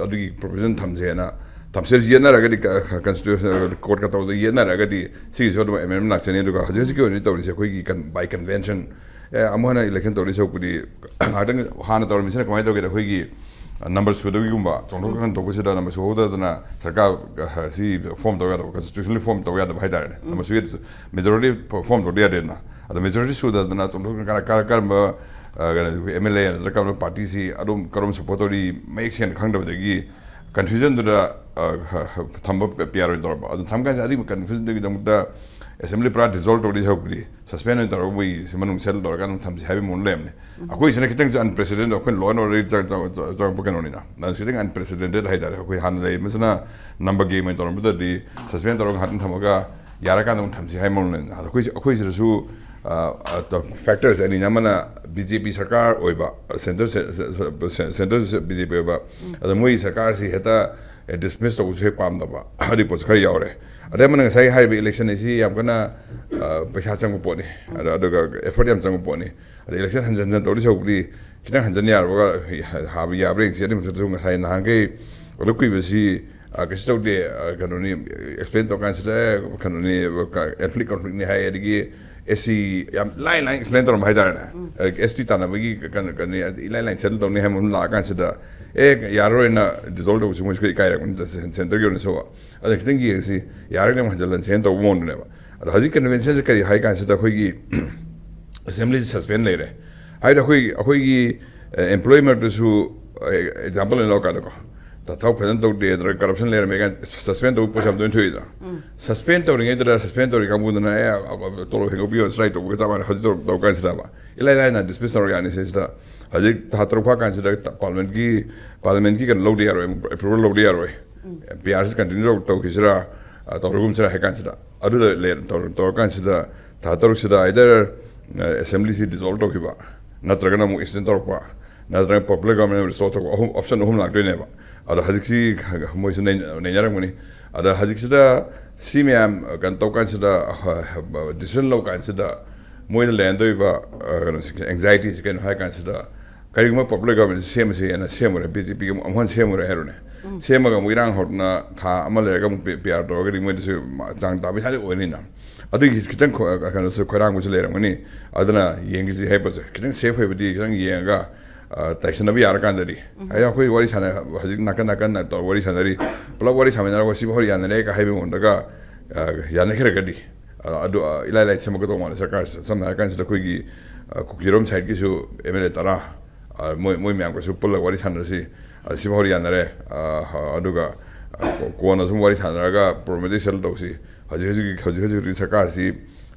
ꯑꯗꯨꯒꯤ provision ꯊꯝꯁꯦꯅ, ꯊꯝꯁꯦ ꯌꯦꯠꯅꯔꯒꯗꯤ, ꯀ-, constitution court ꯀ ꯇꯧꯕꯗ ꯌꯦꯠꯅꯔꯒꯗꯤ ꯁꯤꯒꯤꯁꯨ ꯑꯗꯨꯝ amendment ꯂꯥꯛꯆꯅꯤ꯫ ꯑꯗꯨꯒ ꯍꯧꯖꯤꯛ ꯍꯧꯖꯤꯛꯀꯤ ꯑꯣꯏꯅꯗꯤ ꯇꯧꯔꯤꯁꯦ ꯑꯩꯈꯣꯏꯒꯤ ꯀꯟ-, by convention, ꯑꯦ, ꯑꯃꯨꯛ ꯍꯟꯅ election ꯇꯧꯗꯣꯏ ꯁꯔꯨꯛꯄꯨꯗꯤ ꯉꯥꯏꯍꯥꯛꯇꯪ ꯍꯥꯟꯅ ꯇꯧꯔꯝꯃꯤꯁꯤꯅ ꯀꯃꯥꯏꯅ ꯇꯧꯒꯦꯗ, ꯑꯩꯈꯣꯏꯒꯤ ꯅꯝꯕꯔ ꯁꯨꯗꯕꯒꯤꯒꯨꯝꯕ, ꯆꯣꯡꯊꯣꯛ ꯈꯟꯗꯣꯛꯄꯁꯤꯗ ꯅꯝꯕꯔ ꯁꯨꯍꯧꯗꯗꯅ ꯁꯔꯀꯥꯔ, ꯑ, ꯁꯤ ꯐꯣꯔꯝ ꯇꯧ ꯌꯥꯗꯕ, ꯀꯟꯁꯇꯤꯇ꯭ꯌꯨꯁꯟꯅꯦꯜꯂꯤ ꯐꯣꯔꯝ ꯇꯧ ꯌꯥꯗꯕ ꯍꯥꯏꯇꯥꯔꯦꯅꯦ꯫ ꯅꯝꯕꯔ ꯁꯨ, ꯃꯦꯖꯣꯔꯤꯇꯤ ꯐꯣꯔꯝ ꯇꯧꯗ ꯌꯥꯗꯦꯗꯅ꯫ ꯑꯗꯣ ꯃꯦꯖꯣꯔꯤꯇꯤ ꯁꯨꯗꯗꯅ ꯆꯣꯡꯊꯣꯛ ꯀꯔ-, ꯀꯔ-, ꯀꯔꯝꯕ, ꯑ, ꯀꯩꯅꯣ, ꯑꯦꯝ ꯑꯦꯜ ꯑꯦ ꯅꯠꯇ꯭ꯔꯒ ꯀꯔꯝꯕ ꯄꯥꯔꯇꯤꯁꯤ ꯑꯗꯨꯝ ꯀꯔꯝꯕ ꯁꯞꯄꯣꯔꯠ ꯇꯧꯔꯤ ꯃꯌꯦꯛ ꯁꯦꯡꯅ ꯈꯪꯗꯕꯗꯒꯤ ꯀꯟꯐ꯭ꯌꯨꯖꯟꯗꯨꯗ, ꯑ, ꯊꯝꯕ ꯄꯤ ꯑꯥꯔ ꯑꯣꯏꯅ ꯇꯧꯔꯝꯕ꯫ ꯑꯗꯨ ꯊꯝ ꯀꯥꯟꯁꯤꯗ ꯑꯗꯨꯒꯤ ꯀꯟꯐ꯭ꯌꯨꯖꯟꯗꯨꯒꯤꯗꯃꯛꯇ ꯑꯦꯁꯦꯝꯕ꯭ꯂꯤ ꯄꯨꯔꯥ ꯗꯤꯖꯣꯜꯕ ꯇꯧꯗꯣꯏ ꯁꯔꯨꯛꯄꯨꯗꯤ ꯁꯁꯄꯦꯟ ꯑꯣꯏꯅ ꯇꯧꯔꯒ ꯃꯣꯏꯒꯤ ꯃꯅꯨꯡ ꯁꯦꯜ ꯇꯧꯔꯒ ꯑꯗꯨꯝ ꯊꯝꯁꯤ ꯍꯥꯏꯕꯒꯤ ꯃꯑꯣꯡ ꯂꯩꯔꯝꯅꯦ꯫ ꯑꯩꯈꯣꯏꯁꯤꯅ ꯈꯤꯇꯪꯁꯨ ꯑꯟꯄ꯭ꯔꯦꯁꯤꯗꯦꯟ, ꯑꯩꯈꯣꯏꯅ ꯂꯣ ꯑꯦꯟ ꯑꯣꯔꯗꯔ ꯆꯪꯉꯛꯄ ꯀꯩꯅꯣꯅꯤꯅ, ꯑꯗꯨ ꯈꯤꯇꯪ ꯑꯟꯄ꯭ꯔꯦꯁꯤꯗꯦꯟꯇꯦꯠ ꯍꯥꯏꯇꯥꯔꯦ꯫ ꯑꯩꯈꯣꯏ ꯍꯥꯟꯅ ꯂꯩꯔꯤꯕꯁꯤꯅ ꯅꯝꯕ ꯒꯦꯝ ꯑꯣꯏꯅ ꯇꯧꯔꯝꯕꯗꯗꯤ ꯁꯁꯄꯦꯟ ꯇꯧꯔꯒ ꯉꯥꯏꯍꯥꯛꯇꯪ ꯊꯝꯃꯒ ꯌꯥꯔꯀꯥꯟꯗ ꯑꯃꯨꯛ ꯊꯝꯁꯤ ꯍꯥꯏꯕ ꯃꯑꯣꯡ ꯂꯩꯅ꯫ ꯑꯗꯣ ꯑꯩꯈꯣꯏꯁꯤ, ꯑꯩꯈꯣꯏꯁꯤꯗꯁꯨ, ꯑ, ꯑ, ꯐꯦꯛꯇꯔꯁꯦ ꯑꯅꯤꯅꯤ꯫ ꯑꯃꯅ ꯕꯤ ꯖꯦ ꯄꯤ ꯁꯔꯀꯥꯔ ꯑꯣꯏꯕ, ꯁꯦꯟꯇꯔ, ꯁꯦ-, ꯁꯦ-, ꯁꯦ-, ꯁꯦꯟꯇꯔꯁꯦ ꯕꯤ ꯖꯦ ꯄꯤ ꯑꯣꯏꯕ, ꯑꯗꯣ ꯃꯣꯏꯒꯤ ꯁꯔꯀꯥꯔꯁꯤ ꯍꯦꯛꯇ, ꯑꯦ, ꯗꯤꯁꯃꯤꯁ ꯇꯧꯕꯁꯨ ꯍꯦꯛ ꯄꯥꯝꯗꯕ ꯔꯤꯄꯣꯔꯠꯁꯨ ꯈꯔ ꯌꯥꯎꯔꯦ꯫ ꯑꯗꯩ ꯑꯃꯅ ꯉꯁꯥꯏ ꯍꯥꯏꯔꯤꯕ ꯏꯂꯦꯛꯁꯟ ꯑꯁꯤ ꯌꯥꯝ ꯀꯟꯅ, ꯑ, ꯄꯩꯁꯥ ꯆꯪꯕ ꯄꯣꯠꯅꯤ, ꯑꯗ-, ꯑꯗꯨꯒ ꯑꯦꯐꯔꯠ ꯌꯥꯝ ꯆꯪꯕ ꯄꯣꯠꯅꯤ꯫ ꯑꯗ ꯏꯂꯦꯛꯁꯟ ꯍꯟꯖꯟ ꯍꯟꯖꯟ ꯇꯧꯗꯣꯏ ꯁꯔꯨꯛꯄꯨꯗꯤ ꯈꯤꯇꯪ ꯍꯟꯖꯟ ꯌꯥꯔꯕꯒ ꯍꯥꯕ ꯌꯥꯕ꯭ꯔꯥ ꯌꯦꯡꯁꯤ꯫ ꯑꯗꯨꯒꯤ ꯃꯊꯛꯇꯁꯨ ꯉꯁꯥꯏ ꯅꯍꯥꯟꯈꯩ ꯑꯗꯨ ꯀꯨꯏꯕꯁꯤ, ꯑ, ꯀꯩꯁꯨ ꯇꯧꯗꯦ, ꯑ, ꯀꯩꯅꯣꯅꯤ, ꯑꯦꯛꯁꯄ꯭ꯂꯦꯟ ꯇꯧꯔꯀꯥꯟꯁꯤꯗ, ꯑ, ꯀꯩꯅꯣꯅꯤ, ꯑ, ꯀ-, ꯀꯟꯐ꯭ꯂꯤꯛ, ꯀꯟꯐ꯭ꯂꯤꯛꯅꯤ ꯍꯥꯏ, ꯑꯗꯒꯤ ꯑꯦꯁ ꯁꯤ ꯌꯥꯝ ꯂꯥꯏ ꯂꯥꯏ ꯑꯦꯛꯁꯄ꯭ꯂꯦꯟ ꯇꯧꯔꯝꯕ ꯍꯥꯏꯇꯥꯔꯦꯅꯦ꯫ ꯑꯦꯁ ꯇꯤ ꯇꯥꯟꯅꯕꯒꯤ ꯀꯩꯅꯣ, ꯀꯩꯅꯣ, ꯏꯂꯥꯏ ꯂꯥꯏ ꯁꯦꯇꯜ ꯇꯧꯅꯤ ꯍꯥꯏꯕ ꯑꯃ ꯂꯥꯛꯑꯀꯥꯟꯁꯤꯗ, ꯑꯦ, ꯌꯥꯔꯔꯣꯏꯅ ꯗꯤꯖꯣꯜꯕ ꯇꯧꯕꯁꯤ ꯃꯣꯏꯁꯨ ꯈꯔ ꯏꯀꯥꯏꯔꯛꯄꯅꯤ, ꯁꯦꯟꯇꯔꯒꯤ ꯑꯣꯏꯅꯁꯨ꯫ ꯑꯗ ꯈꯤꯇꯪ ꯌꯦꯡꯁꯤ, ꯌꯥꯔꯒꯗꯤ ꯑꯃꯨꯛ ꯍꯟꯖꯤꯜꯍꯟꯁꯦꯅ ꯇꯧꯕ ꯃꯑꯣꯡꯗꯨꯅꯦꯕ꯫ ꯑꯗꯣ ꯍꯧꯖꯤꯛ ꯀꯟꯚꯦꯟꯁꯟꯁꯦ ꯀꯔꯤ ꯍꯥꯏ ꯀꯥꯟꯁꯤꯗ ꯑꯩꯈꯣꯏꯒꯤ ꯑꯦꯁꯦꯝꯕ꯭ꯂꯤꯁꯤ ꯁꯁꯄꯦꯟ ꯂꯩꯔꯦ꯫ ꯍꯥꯏꯗꯤ ꯑꯩꯈꯣꯏ, ꯑꯩꯈꯣꯏꯒꯤ, ꯑ, ꯑꯦꯝꯄ꯭ꯂꯣꯏ ꯃꯔꯛꯇꯁꯨ, ꯑ, ꯑꯦꯛꯖꯥꯝꯄꯜ ꯑꯣꯏꯅ ꯂꯧꯔꯀꯥꯟꯗꯀꯣ, ꯊꯕꯛ ꯐꯖꯅ ꯇꯧꯗꯦ ꯅꯠꯇ꯭ꯔꯒ ꯀꯔꯞꯁꯟ ꯂꯩꯔꯝꯃꯦ ꯀꯥꯏꯅ ꯁꯁꯄꯦꯟ ꯇꯧꯕ ꯄꯣꯠꯁꯦ ꯌꯥꯝ ꯇꯣꯏꯅ ꯊꯣꯛꯏꯗꯅ꯫ ꯁꯁꯄꯦꯟ ꯇꯧꯔꯤꯉꯩꯗꯨꯗ ꯁꯁꯄꯦꯟ ꯇꯧꯔꯤ ꯀꯥꯡꯕꯨꯗꯨꯅ, "ꯑꯦ, ꯇꯣꯂꯣꯞ ꯍꯦꯟꯒꯠꯄꯤꯌꯣ" ꯁ꯭ꯇ꯭ꯔꯥꯏꯛ ꯇꯧꯕꯒ ꯆꯞ ꯃꯥꯟꯅꯩ꯫ ꯍꯧꯖꯤꯛ ꯇꯧꯔ, ꯇꯧꯔ ꯀꯥꯟꯁꯤꯗꯕ ꯏꯂꯥꯏ ꯂꯥꯏꯅ ꯗꯤꯁꯃꯤꯁ ꯇꯧꯔ ꯌꯥꯅꯤ ꯁꯤꯁꯤꯗ꯫ ꯍꯧꯖꯤꯛ ꯊꯥ ꯇꯔꯨꯛ ꯐꯥ ꯀꯥꯟꯁꯤꯗ ꯄꯥꯔꯂꯤꯌꯥꯃꯦꯟꯠꯀꯤ, ꯄꯥꯔꯂꯤꯌꯥꯃꯦꯟꯠꯀꯤ ꯀꯩꯅꯣ ꯂꯧꯗ ꯌꯥꯔꯣꯏ, ꯑꯦꯄ꯭ꯔꯨꯕꯦꯜ ꯂꯧꯗ ꯌꯥꯔꯣꯏ꯫ ꯄꯤ ꯑꯥꯔ ꯁꯤ ꯀꯟꯇꯤꯅ꯭ꯌꯨ ꯇꯧ-, ꯇꯧꯈꯤꯁꯤꯔꯥ, ꯑ, ꯇꯧꯔꯒꯨꯝꯁꯤꯔꯥ ꯍꯥꯏ ꯀꯥꯟꯁꯤꯗ, ꯑꯗꯨꯗ ꯂꯩ-, ꯇꯧꯔ-, ꯇꯧꯔꯀꯥꯟꯁꯤꯗ ꯊꯥ ꯇꯔꯨꯛꯁꯤꯗ ꯑꯥꯏꯗꯔ, ꯑ, ꯑꯦꯁꯦꯝꯕ꯭ꯂꯤꯁꯤ ꯗꯤꯖꯣꯜꯕ ꯇꯧꯈꯤꯕ, ꯅꯠꯇ꯭ꯔꯒꯅ ꯑꯃꯨꯛ ꯑꯦꯛꯁꯇꯦꯟ ꯇꯧꯔꯛꯄ, ꯅꯠꯇ꯭ꯔꯒ ꯄꯣꯄꯨꯂꯔ ꯒꯣꯕꯔꯃꯦꯟ ꯔꯤꯁꯇꯣꯔ ꯇꯧꯕ, ꯑꯍꯨꯝ, ꯑꯣꯞꯁꯟ ꯑꯍꯨꯝ ꯂꯥꯛꯇꯣꯏꯅꯦꯕ꯫ ꯑꯗꯣ ꯍꯧꯖꯤꯛꯁꯤ ꯃꯣꯏꯁꯨ ꯅꯩ-, ꯅꯩꯅꯔꯝꯒꯅꯤ꯫ ꯑꯗ ꯍꯧꯖꯤꯛꯁꯤꯗ ꯁꯤ ꯃꯌꯥꯝ ꯀꯩꯅꯣ ꯇꯧ ꯀꯥꯟꯁꯤꯗ, ꯑ, ꯗꯤꯁꯤꯖꯟ ꯂꯧ ꯀꯥꯟꯁꯤꯗ ꯃꯣꯏꯗ ꯂꯩꯔꯗꯣꯏꯕ, ꯑ, ꯀꯩꯅꯣꯁꯤ, ꯑꯦꯡꯖꯥꯏꯇꯤꯁꯤ ꯀꯩꯅꯣ ꯍꯥꯏ ꯀꯥꯟꯁꯤꯗ, ꯀꯔꯤꯒꯨꯝꯕ ꯄꯣꯄꯨꯂꯔ ꯒꯣꯕꯔꯃꯦꯟꯁꯤ ꯁꯦꯝꯃꯁꯦꯅ ꯁꯦꯝꯃꯨꯔꯦ, ꯕꯤ ꯖꯦ ꯄꯤꯒ ꯑꯃꯨꯛ ꯍꯟꯅ ꯁꯦꯝꯃꯨꯔꯦ ꯍꯥꯏꯔꯣꯅꯦ꯫ ꯁꯦꯝꯃꯒ ꯑꯃꯨꯛ ꯏꯔꯥꯡ ꯍꯧꯔꯛꯇꯅ ꯊꯥ ꯑꯃ ꯂꯩꯔꯒ ꯑꯃꯨꯛ ꯄꯤ-, ꯄꯤ ꯑꯥꯔ ꯇꯧꯔꯒꯗꯤ ꯃꯣꯏꯗꯁꯨ ꯃ-, ꯆꯥꯡ ꯇꯥꯕ ꯏꯁꯥꯗꯤ ꯑꯣꯏꯅꯤꯅ꯫ ꯑꯗꯨꯒꯤ ꯈꯤꯇꯪ ꯈꯣ-, ꯀꯩꯅꯣꯁꯨ ꯈꯣꯏꯔꯥꯡꯕꯁꯨ ꯂꯩꯔꯝꯒꯅꯤ꯫ ꯑꯗꯨꯅ ꯌꯦꯡꯈꯤꯁꯤ ꯍꯥꯏꯕꯁꯦ ꯈꯤꯇꯪ ꯁꯦꯐ ꯑꯣꯏꯕꯗꯤ ꯈꯤꯇꯪ ꯌꯦꯡꯉꯒ, ꯑ, ꯇꯥꯏꯁꯟꯅꯕ ꯌꯥꯔꯀꯥꯟꯗꯗꯤ, ꯍꯥꯏꯗꯤ ꯑꯩꯈꯣꯏ ꯋꯥꯔꯤ ꯁꯥꯟꯅ-, ꯍꯧꯖꯤꯛ ꯅꯥꯀꯟ ꯅꯥꯀꯟꯅ ꯇꯧ-, ꯋꯥꯔꯤ ꯁꯥꯟꯅꯔꯤ, ꯄꯨꯂꯞ ꯋꯥꯔꯤ ꯁꯥꯃꯤꯟꯅꯔꯒ ꯁꯤꯐꯥꯎ ꯌꯥꯅꯔꯦ ꯀ ꯍꯥꯏꯕ ꯃꯉꯣꯟꯗꯒ, ꯑ, ꯌꯥꯅꯈ꯭ꯔꯒꯗꯤ, ꯑ, ꯑꯗꯨ, ꯑ, ꯏꯂꯥꯏ ꯂꯥꯏ ꯁꯦꯝꯃꯛꯀꯗꯧ ꯃꯥꯜꯂꯦ ꯁꯔꯀꯥꯔꯁꯦ꯫ ꯁꯝꯅ ꯍꯥꯏꯔ ꯀꯥꯟꯁꯤꯗ ꯑꯩꯈꯣꯏꯒꯤ, ꯑ, ꯀꯨꯀꯤꯔꯣꯝ ꯁꯥꯏꯠꯀꯤꯁꯨ ꯑꯦꯝ ꯑꯦꯜ ꯑꯦ ꯇꯔꯥ, ꯑ, ꯃꯣꯏ, ꯃꯣꯏ ꯃꯌꯥꯝꯒꯁꯨ ꯄꯨꯜꯂꯒ ꯋꯥꯔꯤ ꯁꯥꯟꯅꯔꯁꯤ, ꯑ, ꯁꯤꯐꯥꯎ ꯌꯥꯅꯔꯦ, ꯑ, ꯑꯗꯨꯒ, ꯑ, ꯀꯣ-, ꯀꯣꯟꯅ ꯁꯨꯝ ꯋꯥꯔꯤ ꯁꯥꯟꯅꯔꯒ ꯄ꯭ꯔꯣꯕ꯭ꯂꯦꯝꯗꯤ ꯁꯦꯇꯜ ꯇꯧꯁꯤ꯫ ꯍꯧꯖꯤꯛ ꯍꯧꯖꯤꯛ, ꯍꯧꯖꯤꯛ ꯍꯧꯖꯤꯛ ꯍꯧꯖꯤꯛ ꯁꯔꯀꯥꯔꯁꯤ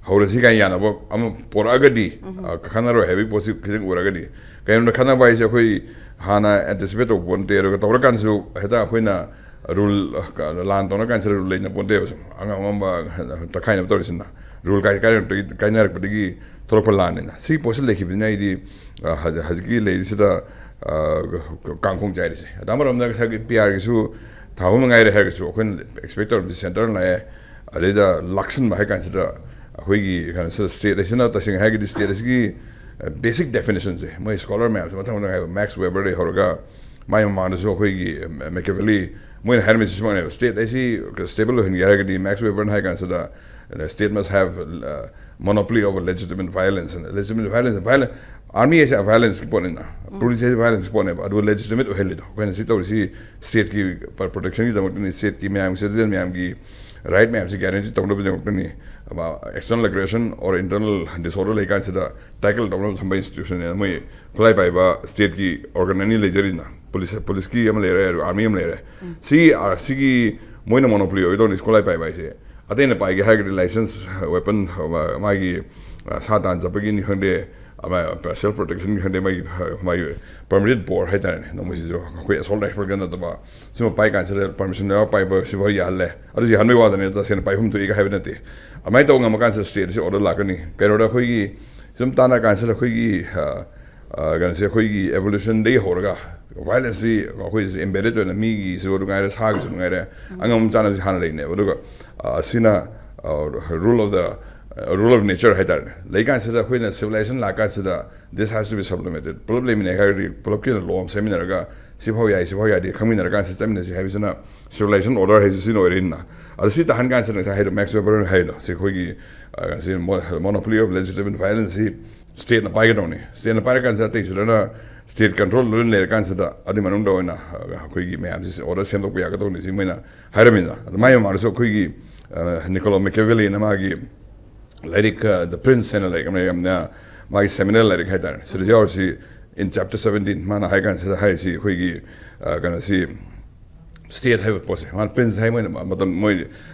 ꯍꯧꯔꯁꯤ ꯀꯥꯏꯅ ꯌꯥꯅꯕ ꯑꯃ ꯄꯣꯔꯛꯑꯒꯗꯤ, ꯎꯝ꯫ ꯑ, ꯈꯟꯅꯔꯣꯏ ꯍꯥꯏꯕꯒꯤ ꯄꯣꯠꯁꯤ ꯈꯤꯇꯪ ꯎꯔꯒꯗꯤ, ꯀꯩꯅꯣꯝꯗ ꯈꯟꯅꯕ ꯍꯥꯏꯁꯦ ꯑꯩꯈꯣꯏ ꯍꯥꯟꯅ ꯑꯦꯟꯇꯤꯁꯤꯄꯦꯠ ꯇꯧꯕ ꯄꯣꯠ ꯅꯠꯇꯦ꯫ ꯑꯗꯨꯒ ꯇꯧꯔꯀꯥꯟꯗꯁꯨ ꯍꯦꯛꯇ ꯑꯩꯈꯣꯏꯅ ꯔꯨꯜ, ꯑ, ꯂꯥꯟ ꯇꯧꯅ ꯀꯥꯟꯁꯤꯗ ꯔꯨꯜ ꯂꯩꯅ ꯄꯣꯠꯇꯦꯕ꯫ ꯁꯨꯝ ꯑꯉꯝ ꯑꯉꯝꯕ ꯇꯛꯈꯥꯏꯅꯕ ꯇꯧꯔꯤꯁꯤꯅ ꯔꯨꯜ ꯀꯥꯏ-, ꯀꯥꯏꯅꯔꯛꯄꯗꯒꯤ, ꯀꯥꯏꯅꯔꯛꯄꯗꯒꯤ ꯊꯣꯛꯂꯛꯄ ꯂꯥꯟꯅꯤꯅ꯫ ꯁꯤ ꯄꯣꯠꯁꯤ ꯂꯩꯈꯤꯕꯅꯤꯅ ꯑꯩꯗꯤ, ꯑ, ꯍꯧꯖꯤꯛ, ꯍꯧꯖꯤꯛꯀꯤ ꯂꯩꯔꯤꯁꯤꯗ, ꯑ, ꯀꯥꯡꯈꯣꯡ ꯆꯥꯏꯔꯤꯁꯦ꯫ ꯑꯗ ꯑꯃꯔꯣꯝꯗ ꯉꯁꯥꯏꯒꯤ ꯄꯤ ꯑꯥꯔꯒꯤꯁꯨ ꯊꯥ ꯑꯍꯨꯝ ꯉꯥꯏꯔꯦ ꯍꯥꯏꯔꯒꯁꯨ ꯑꯩꯈꯣꯏꯅ ꯑꯦꯛꯁꯄꯦꯛ ꯇꯧꯔꯝꯃꯤꯁꯦ ꯁꯦꯟꯇꯔꯅ ꯂꯥꯛꯑꯦ, ꯑꯗꯩꯗ ꯂꯥꯛꯁꯟꯕ ꯍꯥꯏ ꯀꯥꯟꯁꯤꯗ ꯑꯩꯈꯣꯏꯒꯤ ꯀꯩꯅꯣꯁꯤꯗ ꯁ꯭ꯇꯦꯠ ꯑꯁꯤꯅ ꯇꯁꯦꯡꯅ ꯍꯥꯏꯔꯒꯗꯤ ꯁ꯭ꯇꯦꯠ ꯑꯁꯤꯒꯤ, ꯑ, ꯕꯦꯁꯤꯛ ꯗꯦꯐꯤꯅꯤꯁꯟꯁꯦ ꯃꯣꯏ ꯁ꯭ꯀꯣꯂꯔ ꯃꯌꯥꯝꯁꯦ ꯃꯊꯪ ꯃꯊꯪ ꯍꯥꯏꯕ ꯃꯦꯛꯁ ꯋꯦꯕꯔꯗꯩ ꯍꯧꯔꯒ ꯃꯥꯏ ꯃꯃꯥꯡꯗꯁꯨ ꯑꯩꯈꯣꯏꯒꯤ, ꯑ, ꯃꯦꯀꯦꯕꯦꯂꯤ ꯃꯣꯏꯅ ꯍꯥꯏꯔꯝꯃꯤꯁꯦ ꯁꯨꯃꯥꯏꯅ ꯁ꯭ꯇꯦꯠ ꯑꯁꯤ ꯁ꯭ꯇꯦꯕꯜ ꯑꯣꯏꯍꯟꯒꯦ ꯍꯥꯏꯔꯒꯗꯤ ꯃꯦꯛꯁ ꯋꯦꯕꯔꯅ ꯍꯥꯏ ꯀꯥꯟꯁꯤꯗ, uh, state must have, uh, monopoly over legitimate violence. And legitimate violence, violence, army ꯍꯥꯏꯁꯦ ꯚꯥꯏꯂꯦꯟꯁꯀꯤ ꯄꯣꯠꯅꯤꯅ, ꯄꯨꯂꯤꯁ ꯍꯥꯏꯁꯦ ꯚꯥꯏꯂꯦꯟꯁꯀꯤ ꯄꯣꯠꯅꯦꯕ, ꯑꯗꯨꯒ ꯂꯦꯖꯤꯇꯤꯃꯦꯠ ꯑꯣꯏꯍꯜꯂꯤꯗꯣ ꯑꯩꯈꯣꯏꯅ ꯁꯤ ꯇꯧꯔꯤꯁꯤ ꯁ꯭ꯇꯦꯠꯀꯤ ꯄ꯭ꯔꯣꯇꯦꯛꯁꯟꯒꯤꯗꯃꯛꯇꯅꯤ, ꯁ꯭ꯇꯦꯠꯀꯤ ꯃꯌꯥꯝꯒꯤ ꯁꯤꯇꯤꯖꯦꯟ ꯃꯌꯥꯝꯒꯤ ꯔꯥꯏꯠ ꯃꯌꯥꯝꯁꯤ ꯒꯦꯔꯦꯟꯇꯤ ꯇꯧꯅꯕꯒꯤꯗꯃꯛꯇꯅꯤ꯫ External aggression or internal disorder ꯂꯩꯀꯥꯟꯁꯤꯗ ꯇꯦꯀꯜ ꯇꯧꯅꯕ ꯊꯝꯕ ꯏꯟꯁꯇꯤꯇ꯭ꯌꯨꯁꯟꯅꯦ ꯃꯣꯏ ꯈꯨꯠꯂꯥꯏ ꯄꯥꯏꯕ ꯁ꯭ꯇꯦꯠꯀꯤ ꯑꯣꯔꯒꯟ ꯑꯅꯤ ꯂꯩꯖꯔꯤꯅ, ꯄꯨꯂꯤꯁ, ꯄꯨꯂꯤꯁꯀꯤ ꯑꯃ ꯂꯩꯔꯦ, ꯑꯗꯨꯒ ꯑꯥꯔꯃꯤ ꯑꯃ ꯂꯩꯔꯦ꯫ ꯁꯤ, ꯑ, ꯁꯤꯒꯤ ꯃꯣꯏꯅ ꯃꯣꯅꯣꯄꯣꯂꯤ ꯑꯣꯏꯒꯗꯧꯅꯤ ꯈꯨꯠꯂꯥꯏ ꯄꯥꯏꯕ ꯍꯥꯏꯁꯦ꯫ ꯑꯇꯩꯅ ꯄꯥꯏꯒꯦ ꯍꯥꯏꯔꯒꯗꯤ ꯂꯥꯏꯁꯦꯟꯁ, ꯋꯦꯄꯟ, ꯃꯥꯒꯤ, ꯑ, ꯁꯥ ꯇꯥꯟ ꯆꯠꯄꯒꯤꯅꯤ ꯈꯪꯗꯦ, ꯑꯃ, ꯁꯦꯜꯐ ꯄ꯭ꯔꯣꯇꯦꯛꯁꯟꯒꯤ ꯈꯪꯗꯦ, ꯃꯥꯒꯤ, ꯃꯥꯒꯤ ꯄꯔꯃꯤꯇꯦꯠ ꯕꯣꯔ ꯍꯥꯏꯇꯥꯔꯦꯅꯦ, ꯅꯣꯡꯃꯩꯁꯤꯁꯨ ꯑꯩꯈꯣꯏ ꯑꯦꯁꯣꯜꯠ ꯔꯥꯏꯐꯜꯒ ꯅꯠꯇꯕ, ꯁꯤꯃ ꯄꯥꯏ ꯀꯥꯟꯁꯤꯗ ꯄꯔꯃꯤꯁꯟ ꯌꯥꯎꯔ ꯄꯥꯏꯕ ꯁꯤꯐꯥꯎ ꯌꯥꯍꯜꯂꯦ꯫ ꯑꯗꯨꯁꯨ ꯌꯥꯍꯟꯕꯒꯤ ꯋꯥꯗꯅꯦ, ꯇꯁꯦꯡꯅ ꯄꯥꯏꯐꯝ ꯊꯣꯛꯏꯒ ꯍꯥꯏꯕ ꯅꯠꯇꯦ꯫ ꯑꯗꯨꯃꯥꯏꯅ ꯇꯧꯕ ꯉꯝꯃꯀꯥꯟꯁꯤꯗ ꯁ꯭ꯇꯦꯠꯁꯤ ꯑꯣꯔꯗꯔ ꯂꯥꯛꯀꯅꯤ꯫ ꯀꯩꯅꯣꯗ ꯑꯩꯈꯣꯏꯒꯤ ꯁꯨꯝ ꯇꯥꯟꯅ ꯀꯥꯟꯁꯤꯗ ꯑꯩꯈꯣꯏꯒꯤ, ꯑ, ꯑ, ꯀꯩꯅꯣꯁꯦ, ꯑꯩꯈꯣꯏꯒꯤ ꯑꯦꯚꯣꯂꯨꯁꯟꯗꯒꯤ ꯍꯧꯔꯒ ꯚꯥꯏꯂꯦꯟꯁꯁꯤ ꯑꯩꯈꯣꯏꯁꯦ ꯑꯦꯝꯕꯦꯗꯦꯠ ꯑꯣꯏꯅ ꯃꯤꯒꯤꯁꯨ ꯉꯥꯏꯔꯦ, ꯁꯥꯒꯤꯁꯨ ꯉꯥꯏꯔꯦ, ꯑꯉꯝ ꯆꯥꯅꯕꯁꯤ ꯍꯥꯟꯅ ꯂꯩꯅꯦꯕ꯫ ꯑꯗꯨꯒ, ꯑ, ꯑꯁꯤꯅ, ꯑ, rule of the, ꯑ, rule of nature ꯍꯥꯏꯇꯥꯔꯦꯅꯦ꯫ ꯂꯩꯀꯥꯟꯁꯤꯗ ꯑꯩꯈꯣꯏꯅ civilisation ꯂꯥꯛꯀꯥꯟꯁꯤꯗ this has to be supplemented꯫ ꯄꯨꯂꯞ ꯂꯩꯃꯤꯟꯅꯩ ꯍꯥꯏꯔꯗꯤ ꯄꯨꯂꯞꯀꯤ ꯑꯣꯏꯅ ꯂꯣ ꯑꯃ ꯁꯦꯝꯃꯤꯟꯅꯔꯒ ꯁꯤꯐꯥꯎ ꯌꯥꯏ, ꯁꯤꯐꯥꯎ ꯌꯥꯗꯦ ꯈꯪꯃꯤꯟꯅꯔꯀꯥꯟꯁꯤꯗ ꯆꯠꯃꯤꯟꯅꯁꯤ ꯍꯥꯏꯕꯁꯤꯅ ꯁꯤꯚꯤꯂꯥꯏꯖꯦꯁꯟ ꯑꯣꯔꯗꯔ ꯍꯥꯏꯁꯤ ꯁꯤꯅ ꯑꯣꯏꯔꯤꯅ꯫ ꯑꯗꯣ ꯁꯤ ꯇꯥꯍꯟ ꯀꯥꯟꯁꯤꯗ ꯉꯁꯥꯏ ꯍꯥꯏꯗꯣ, ꯃꯦꯛꯁ ꯋꯦꯕꯔꯅ ꯍꯥꯏꯗꯣ, ꯁꯤ ꯑꯩꯈꯣꯏꯒꯤ, ꯑ, ꯁꯤ ꯃꯣ-, monopoly of legitimate violence ꯁꯤ ꯁ꯭ꯇꯦꯠꯅ ꯄꯥꯏꯒꯗꯧꯅꯤ꯫ ꯁ꯭ꯇꯦꯠꯅ ꯄꯥꯏꯔꯀꯥꯟꯁꯤꯗ ꯑꯇꯩꯁꯤꯗꯅ ꯁ꯭ꯇꯦꯠ ꯀꯟꯇ꯭ꯔꯣꯜ ꯂꯣꯏꯅ ꯂꯩꯔꯀꯥꯟꯁꯤꯗ ꯑꯗꯨꯒꯤ ꯃꯅꯨꯡꯗ ꯑꯣꯏꯅ ꯑꯩꯈꯣꯏꯒꯤ ꯃꯌꯥꯝꯁꯤ ꯑꯣꯔꯗꯔ ꯁꯦꯝꯗꯣꯛꯄ ꯌꯥꯒꯗꯧꯅꯤ ꯁꯤ ꯃꯣꯏꯅ ꯍꯥꯏꯔꯝꯃꯤꯅ꯫ ꯑꯗꯨ ꯃꯥꯏ ꯃꯃꯥꯡꯗꯁꯨ ꯑꯩꯈꯣꯏꯒꯤ ꯅꯤꯀꯣꯂꯣ ꯃꯦꯀꯦꯚꯦꯂꯤꯅ ꯃꯥꯒꯤ ꯂꯥꯏꯔꯤꯛ ꯗ ꯄ꯭ꯔꯤꯟꯁ ꯍꯥꯏꯅ ꯂꯥꯏꯔꯤꯛ ꯑꯃ ꯌꯥꯝꯅ ꯃꯥꯒꯤ ꯁꯦꯃꯤꯅꯦꯜ ꯂꯥꯏꯔꯤꯛ ꯍꯥꯏꯇꯥꯔꯦ, ꯁꯤꯗ ꯌꯥꯎꯔꯤꯁꯤ꯫ In chapter seventeen ꯃꯥꯅ ꯍꯥꯏ ꯀꯥꯟꯁꯤꯗ ꯍꯥꯏꯔꯤꯁꯤ ꯑꯩꯈꯣꯏꯒꯤ ꯀꯩꯅꯣꯁꯤ, ꯁ꯭ꯇꯦꯠ ꯍꯥꯏꯕ ꯄꯣꯠꯁꯦ꯫ ꯃꯥꯅ ꯄ꯭ꯔꯤꯟꯁ ꯍꯥꯏ, ꯃꯣꯏꯅ ꯃꯇꯝ ꯃꯣꯏ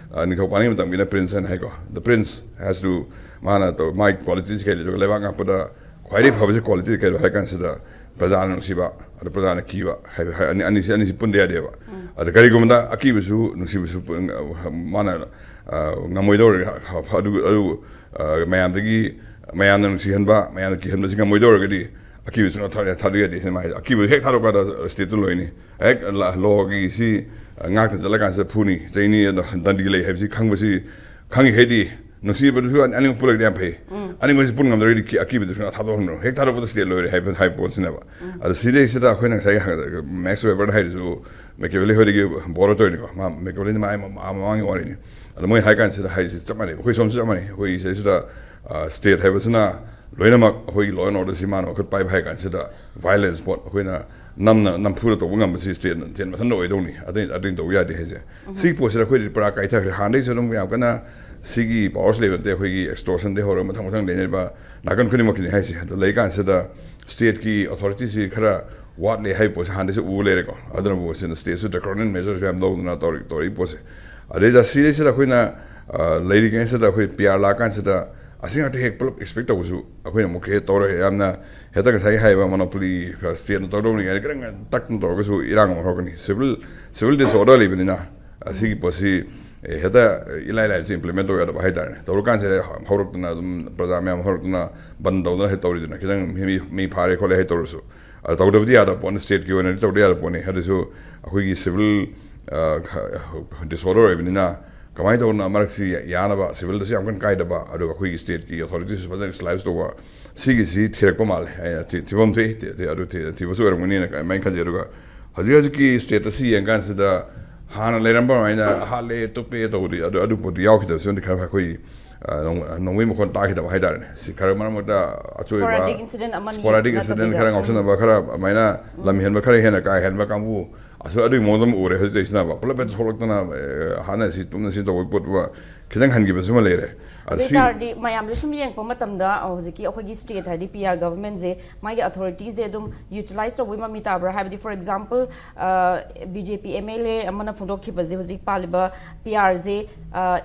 ꯅꯤꯡꯊꯧ ꯄꯥꯜꯂꯤꯉꯩ ꯃꯇꯝꯒꯤꯅ ꯄ꯭ꯔꯤꯟꯁ ꯍꯥꯏꯅ ꯍꯥꯏꯀꯣ꯫ The prince has to, ꯃꯥꯅ ꯇꯧ ꯃꯥꯒꯤ ꯀ꯭ꯋꯥꯂꯤꯇꯤꯁ ꯀꯩ ꯂꯩꯔꯒ ꯂꯩꯕꯥꯛ ꯉꯥꯛꯄꯗ ꯈ꯭ꯋꯥꯏꯗꯒꯤ ꯐꯕꯁꯦ ꯀ꯭ꯋꯥꯂꯤꯇꯤ ꯀꯩꯅꯣ ꯍꯥꯏ ꯀꯥꯟꯁꯤꯗ ꯄ꯭ꯔꯖꯥꯅ ꯅꯨꯡꯁꯤꯕ, ꯑꯗ ꯄ꯭ꯔꯖꯥꯅ ꯀꯤꯕ ꯍꯥꯏꯕ ꯍꯥꯏ-, ꯑꯅꯤ-, ꯑꯅꯤꯁꯤ, ꯑꯅꯤꯁꯤ ꯄꯨꯟꯗ ꯌꯥꯗꯦꯕ꯫ ꯑꯗ ꯀꯔꯤꯒꯨꯝꯕꯗ ꯑꯀꯤꯕꯁꯨ ꯅꯨꯡꯁꯤꯕꯁꯨ ꯄꯨꯟ-, ꯃꯥꯅ, ꯑ, ꯉꯝꯃꯣꯏꯗꯧꯔꯦ꯫ ꯑꯗꯨ, ꯑꯗꯨ, ꯑ, ꯃꯌꯥꯝꯗꯒꯤ, ꯃꯌꯥꯝꯅ ꯅꯨꯡꯁꯤꯍꯟꯕ, ꯃꯌꯥꯝꯅ ꯀꯤꯍꯟꯕꯁꯤ ꯉꯝꯃꯣꯏꯗꯧꯔꯒꯗꯤ ꯑꯀꯤꯕꯁꯨ ꯊꯥꯗꯣꯛ-, ꯊꯥꯗꯣꯛ ꯌꯥꯗꯦ ꯁꯤꯅ ꯍꯥꯏꯁꯦ꯫ ꯑꯀꯤꯕꯁꯨ ꯍꯦꯛ ꯊꯥꯗꯣꯛꯄꯗ ꯁ꯭ꯇꯦꯠꯇꯨ ꯂꯣꯏꯅꯤ꯫ ꯍꯦꯛ ꯂ-, ꯂꯣꯒꯤ ꯁꯤ ꯉꯥꯛꯇ ꯆꯠꯂꯀꯥꯟꯁꯤꯗ ꯐꯨꯅꯤ, ꯆꯩꯅꯤ, ꯑꯗꯣ ꯗꯟꯗꯤ ꯂꯩ ꯍꯥꯏꯕꯁꯤ ꯈꯪꯕꯁꯤ, ꯈꯪꯉꯤꯈꯩꯗꯤ ꯅꯨꯡꯁꯤꯕꯗꯨꯁꯨ ꯑꯅꯤꯃꯛ ꯄꯨꯜꯂꯒꯗꯤ ꯌꯥꯝ ꯐꯩ꯫ ꯑꯅꯤꯃꯛꯁꯤ ꯄꯨꯟ ꯉꯝꯗ꯭ꯔꯒꯗꯤ ꯀꯤ-, ꯑꯀꯤꯕꯗꯨꯁꯨ ꯊꯥꯗꯣꯛꯍꯟꯒꯅꯨ꯫ ꯍꯦꯛ ꯊꯥꯗꯣꯛꯄꯗ ꯁ꯭ꯇꯦꯠ ꯂꯣꯏꯔꯦ ꯍꯥꯏꯕ, ꯍꯥꯏꯕ ꯄꯣꯠꯁꯤꯅꯦꯕ꯫ ꯑꯗꯣ ꯁꯤꯗꯩꯁꯤꯗ ꯑꯩꯈꯣꯏꯅ ꯉꯁꯥꯏꯒꯤ ꯍꯪ-, ꯃꯦꯛꯁ ꯋꯦꯕꯔꯗ ꯍꯥꯏꯔꯤꯁꯨ ꯃꯦꯀꯦꯚꯦꯂꯤ ꯍꯣꯏꯗꯒꯤ ꯕꯣꯔꯣ ꯇꯧꯔꯤꯅꯤꯀꯣ꯫ ꯃꯥ ꯃꯦꯀꯦꯚꯦꯂꯤꯅ ꯃꯥ ꯃꯃꯥꯡꯒꯤ ꯋꯥꯔꯤꯅꯤ꯫ ꯑꯗꯣ ꯃꯣꯏ ꯍꯥꯏ ꯀꯥꯟꯁꯤꯗ ꯍꯥꯏꯔꯤꯁꯤ ꯆꯞ ꯃꯥꯟꯅꯩ꯫ ꯑꯩꯈꯣꯏ ꯁꯣꯝꯁꯨ ꯆꯞ ꯃꯥꯟꯅꯩ꯫ ꯑꯩꯈꯣꯏ ꯁꯤꯗꯩꯁꯤꯗ, ꯑ, ꯁ꯭ꯇꯦꯠ ꯍꯥꯏꯕꯁꯤꯅ ꯂꯣꯏꯅꯃꯛ ꯑꯩꯈꯣꯏꯒꯤ ꯂꯣ ꯑꯦꯟ ꯑꯣꯔꯗꯔꯁꯤ ꯃꯥꯅ ꯋꯥꯈꯠ ꯄꯥꯏꯕ ꯍꯥꯏ ꯀꯥꯟꯁꯤꯗ ꯚꯥꯏꯂꯦꯟꯁ ꯄꯣꯠ ꯑꯩꯈꯣꯏꯅ ꯅꯝꯅ ꯅꯝꯐꯨꯗ ꯇꯧꯕ ꯉꯝꯕꯁꯤ ꯁ꯭ꯇꯦꯠ, ꯁ꯭ꯇꯦꯠ ꯃꯊꯟꯇ ꯑꯣꯏꯗꯧꯅꯤ꯫ ꯑꯗꯨ, ꯑꯗꯨ ꯇꯧꯕ ꯌꯥꯗꯦ ꯍꯥꯏꯁꯦ꯫ ꯁꯤꯒꯤ ꯄꯣꯠꯁꯤꯗ ꯑꯩꯈꯣꯏꯗꯤ ꯄꯨꯔꯥ ꯀꯥꯏꯊꯈ꯭ꯔꯦ꯫ ꯍꯥꯟꯅꯗꯩꯁꯨ ꯑꯗꯨꯝ ꯌꯥꯝ ꯀꯟꯅ ꯁꯤꯒꯤ ꯄꯥꯋꯔꯁꯤ ꯂꯩꯕ ꯅꯠꯇꯦ꯫ ꯑꯩꯈꯣꯏꯒꯤ ꯑꯦꯛꯁꯇꯣꯔꯁꯟꯗꯩ ꯍꯧꯔꯒ ꯃꯊꯪ ꯃꯊꯪ ꯂꯩꯅꯔꯤꯕ ꯅꯥꯀꯟ ꯈꯨꯗꯤꯡꯃꯛꯀꯤꯅꯤ ꯍꯥꯏꯁꯦ꯫ ꯑꯗꯣ ꯂꯩꯀꯥꯟꯁꯤꯗ ꯁ꯭ꯇꯦꯠꯀꯤ ꯑꯣꯊꯣꯔꯤꯇꯤꯁꯤ ꯈꯔ ꯋꯥꯠꯂꯦ ꯍꯥꯏꯕ ꯄꯣꯠꯁꯦ ꯍꯥꯟꯅꯗꯩꯁꯨ ꯎ ꯂꯩꯔꯦꯀꯣ꯫ ꯑꯗꯨꯅꯕꯨ ꯁꯤꯅ ꯁ꯭ꯇꯦꯠꯁꯨ ꯗ꯭ꯔꯦꯀꯣꯅꯤꯌꯟ ꯃꯦꯖꯔꯁ ꯌꯥꯝ ꯂꯧꯗꯅ ꯇꯧꯔꯤ-, ꯇꯧꯔꯛꯏ ꯄꯣꯠꯁꯦ꯫ ꯑꯗꯩꯗ ꯁꯤꯗꯩꯁꯤꯗ ꯑꯩꯈꯣꯏꯅ, ꯑ, ꯂꯩꯔꯤꯉꯩꯁꯤꯗ ꯑꯩꯈꯣꯏ ꯄꯤ ꯑꯥꯔ ꯂꯥꯛꯑꯀꯥꯟꯁꯤꯗ ꯑꯁꯤ ꯉꯥꯛꯇ ꯍꯦꯛ ꯄꯨꯂꯞ ꯑꯦꯛꯁꯄꯦꯛ ꯇꯧꯕꯁꯨ ꯑꯩꯈꯣꯏꯅ ꯑꯃꯨꯛꯀ ꯍꯦꯛ ꯇꯧꯔꯦ꯫ ꯌꯥꯝꯅ ꯍꯦꯛꯇ ꯉꯁꯥꯏꯒꯤ ꯍꯥꯏꯔꯤꯕ ꯃꯣꯅꯣꯄꯣꯂꯤ ꯁ꯭ꯇꯦꯠꯅ ꯇꯧꯗꯧꯅꯤ ꯀꯥꯏꯅ ꯈꯤꯇꯪ ꯇꯛꯅ ꯇꯧꯔꯒꯁꯨ ꯏꯔꯥꯡ ꯑꯃ ꯍꯧꯔꯛꯀꯅꯤ꯫ ꯁꯤꯚꯤꯜ, ꯁꯤꯚꯤꯜ ꯗꯤꯁꯑꯣꯔꯗꯔ ꯂꯩꯕꯅꯤꯅ ꯑꯁꯤꯒꯤ ꯄꯣꯠꯁꯤ, ꯑꯦ, ꯍꯦꯛꯇ ꯏꯂꯥꯏ ꯂꯥꯏꯅꯁꯨ ꯏꯝꯄ꯭ꯂꯤꯃꯦꯟ ꯇꯧꯕ ꯌꯥꯗꯕ ꯍꯥꯏꯇꯥꯔꯦꯅꯦ꯫ ꯇꯧꯔꯀꯥꯟꯁꯤꯗ ꯍꯧꯔꯛꯇꯅ ꯑꯗꯨꯝ ꯄ꯭ꯔꯖꯥ ꯃꯌꯥꯝ ꯍꯧꯔꯛꯇꯅ ꯕꯟ ꯇꯧꯗꯅ ꯍꯦꯛ ꯇꯧꯔꯤꯗꯅ, ꯈꯤꯇꯪ ꯃꯤ, ꯃꯤ ꯐꯥꯔꯦ ꯈꯣꯠꯂꯦ ꯍꯦꯛ ꯇꯧꯔꯁꯨ꯫ ꯑꯗ ꯇꯧꯗꯕꯗꯤ ꯌꯥꯗꯕ ꯄꯣꯠꯅꯤ, ꯁ꯭ꯇꯦꯠꯀꯤ ꯑꯣꯏꯅꯗꯤ ꯇꯧꯗ ꯌꯥꯗꯕ ꯄꯣꯠꯅꯤ꯫ ꯑꯗꯨꯁꯨ ꯑꯩꯈꯣꯏꯒꯤ ꯁꯤꯚꯤꯜ, ꯑ, ꯗꯤꯁꯑꯣꯔꯗꯔ ꯑꯣꯏꯕꯅꯤꯅ ꯀꯃꯥꯏꯅ ꯇꯧꯗꯅ ꯃꯔꯛꯁꯤ ꯌꯥꯅꯕ, ꯁꯤꯚꯤꯜꯗꯁꯨ ꯌꯥꯝ ꯀꯟꯅ ꯀꯥꯏꯗꯕ, ꯑꯗꯨꯒ ꯑꯩꯈꯣꯏꯒꯤ ꯁ꯭ꯇꯦꯠꯀꯤ ꯑꯣꯊꯣꯔꯤꯇꯤꯁꯨ ꯐꯖꯅ ꯁ꯭ꯂꯥꯏꯁ ꯇꯧꯕ, ꯁꯤꯒꯤꯁꯤ ꯊꯤꯔꯛꯄ ꯃꯥꯜꯂꯦ꯫ ꯑꯩꯅ ꯊꯤ-, ꯊꯤꯐꯝ ꯊꯣꯛꯏ, ꯊꯤ-, ꯊꯤ-, ꯑꯗꯨ ꯊꯤ-, ꯊꯤꯕꯁꯨ ꯑꯣꯏꯔꯝꯒꯅꯤꯅ ꯑꯗꯨꯃꯥꯏꯅ ꯈꯟꯖꯩ꯫ ꯑꯗꯨꯒ ꯍꯧꯖꯤꯛ ꯍꯧꯖꯤꯛꯀꯤ ꯁ꯭ꯇꯦꯇꯁꯁꯤ ꯌꯦꯡꯀꯥꯟꯁꯤꯗ ꯍꯥꯟꯅ ꯂꯩꯔꯝꯕ ꯑꯗꯨꯃꯥꯏꯅ ꯍꯥꯠꯂꯦ ꯇꯨꯞꯄꯦ ꯇꯧꯕꯗꯤ ꯑꯗꯨ ꯑꯗꯨ ꯄꯣꯠꯇꯤ ꯌꯥꯎꯈꯤꯗꯕꯁꯤꯃꯗꯤ ꯈꯔ ꯑꯩꯈꯣꯏ ꯑ, ꯅꯣꯡ- ꯅꯣꯡꯃꯩ ꯃꯈꯣꯟ ꯇꯥꯈꯤꯗꯕ ꯍꯥꯏꯇꯥꯔꯦꯅꯦ꯫ ꯁꯤ ꯈꯔ ꯃꯔꯛ ꯃꯔꯛꯇ ꯑꯆꯣꯏꯕ Sporadic incident ꯑꯃꯅꯤ sporadic incident ꯅꯠꯇꯕꯤꯗ꯫ ꯈꯔ ꯉꯥꯎꯁꯟꯅꯕ ꯈꯔ ꯑꯗꯨꯃꯥꯏꯅ ꯂꯝ ꯍꯦꯟꯕ ꯈꯔ ꯍꯦꯟꯅ ꯀꯥ ꯍꯦꯟꯕ ꯀꯥꯡꯕꯨ ꯑꯁꯣꯏ ꯑꯗꯨꯒꯤ ꯃꯑꯣꯡꯗ ꯑꯃ ꯎꯔꯦ ꯍꯧꯖꯤꯛ ꯁꯤꯅꯕ ꯄꯨꯂꯞ ꯍꯦꯛꯇ ꯁꯣꯛꯂꯛꯇꯅ ꯑꯦ, ꯍꯥꯠꯅ ꯁꯤ ꯇꯨꯝꯅ ꯁꯤ ꯇꯧꯕꯒꯤ ꯄꯣꯠꯇꯨꯃ ꯈꯤꯇꯪ ꯍꯟꯈꯤꯕꯁꯤꯃ ꯂꯩꯔꯦ꯫ ꯑꯗ ꯑꯗꯨ ꯁꯤ ꯑꯣꯏꯇꯥꯔꯗꯤ ꯃꯌꯥꯝꯁꯦ ꯁꯨꯝ ꯌꯦꯡꯉꯛꯄ ꯃꯇꯝꯗ ꯍꯧꯖꯤꯛꯀꯤ ꯑꯩꯈꯣꯏꯒꯤ state ꯍꯥꯏꯗꯤ P R governmentꯁꯦ ꯃꯥꯒꯤ authorityꯁꯦ ꯑꯗꯨꯝ utilize ꯇꯧꯕꯒꯤ ꯃꯃꯤ ꯇꯥꯕ꯭ꯔꯥ? ꯍꯥꯏꯕꯗꯤ for example B J P M L A ꯑꯃꯅ ꯐꯣꯡꯗꯣꯛꯈꯤꯕꯁꯦ ꯍꯧꯖꯤꯛ ꯄꯥꯜꯂꯤꯕ P Rꯁꯦ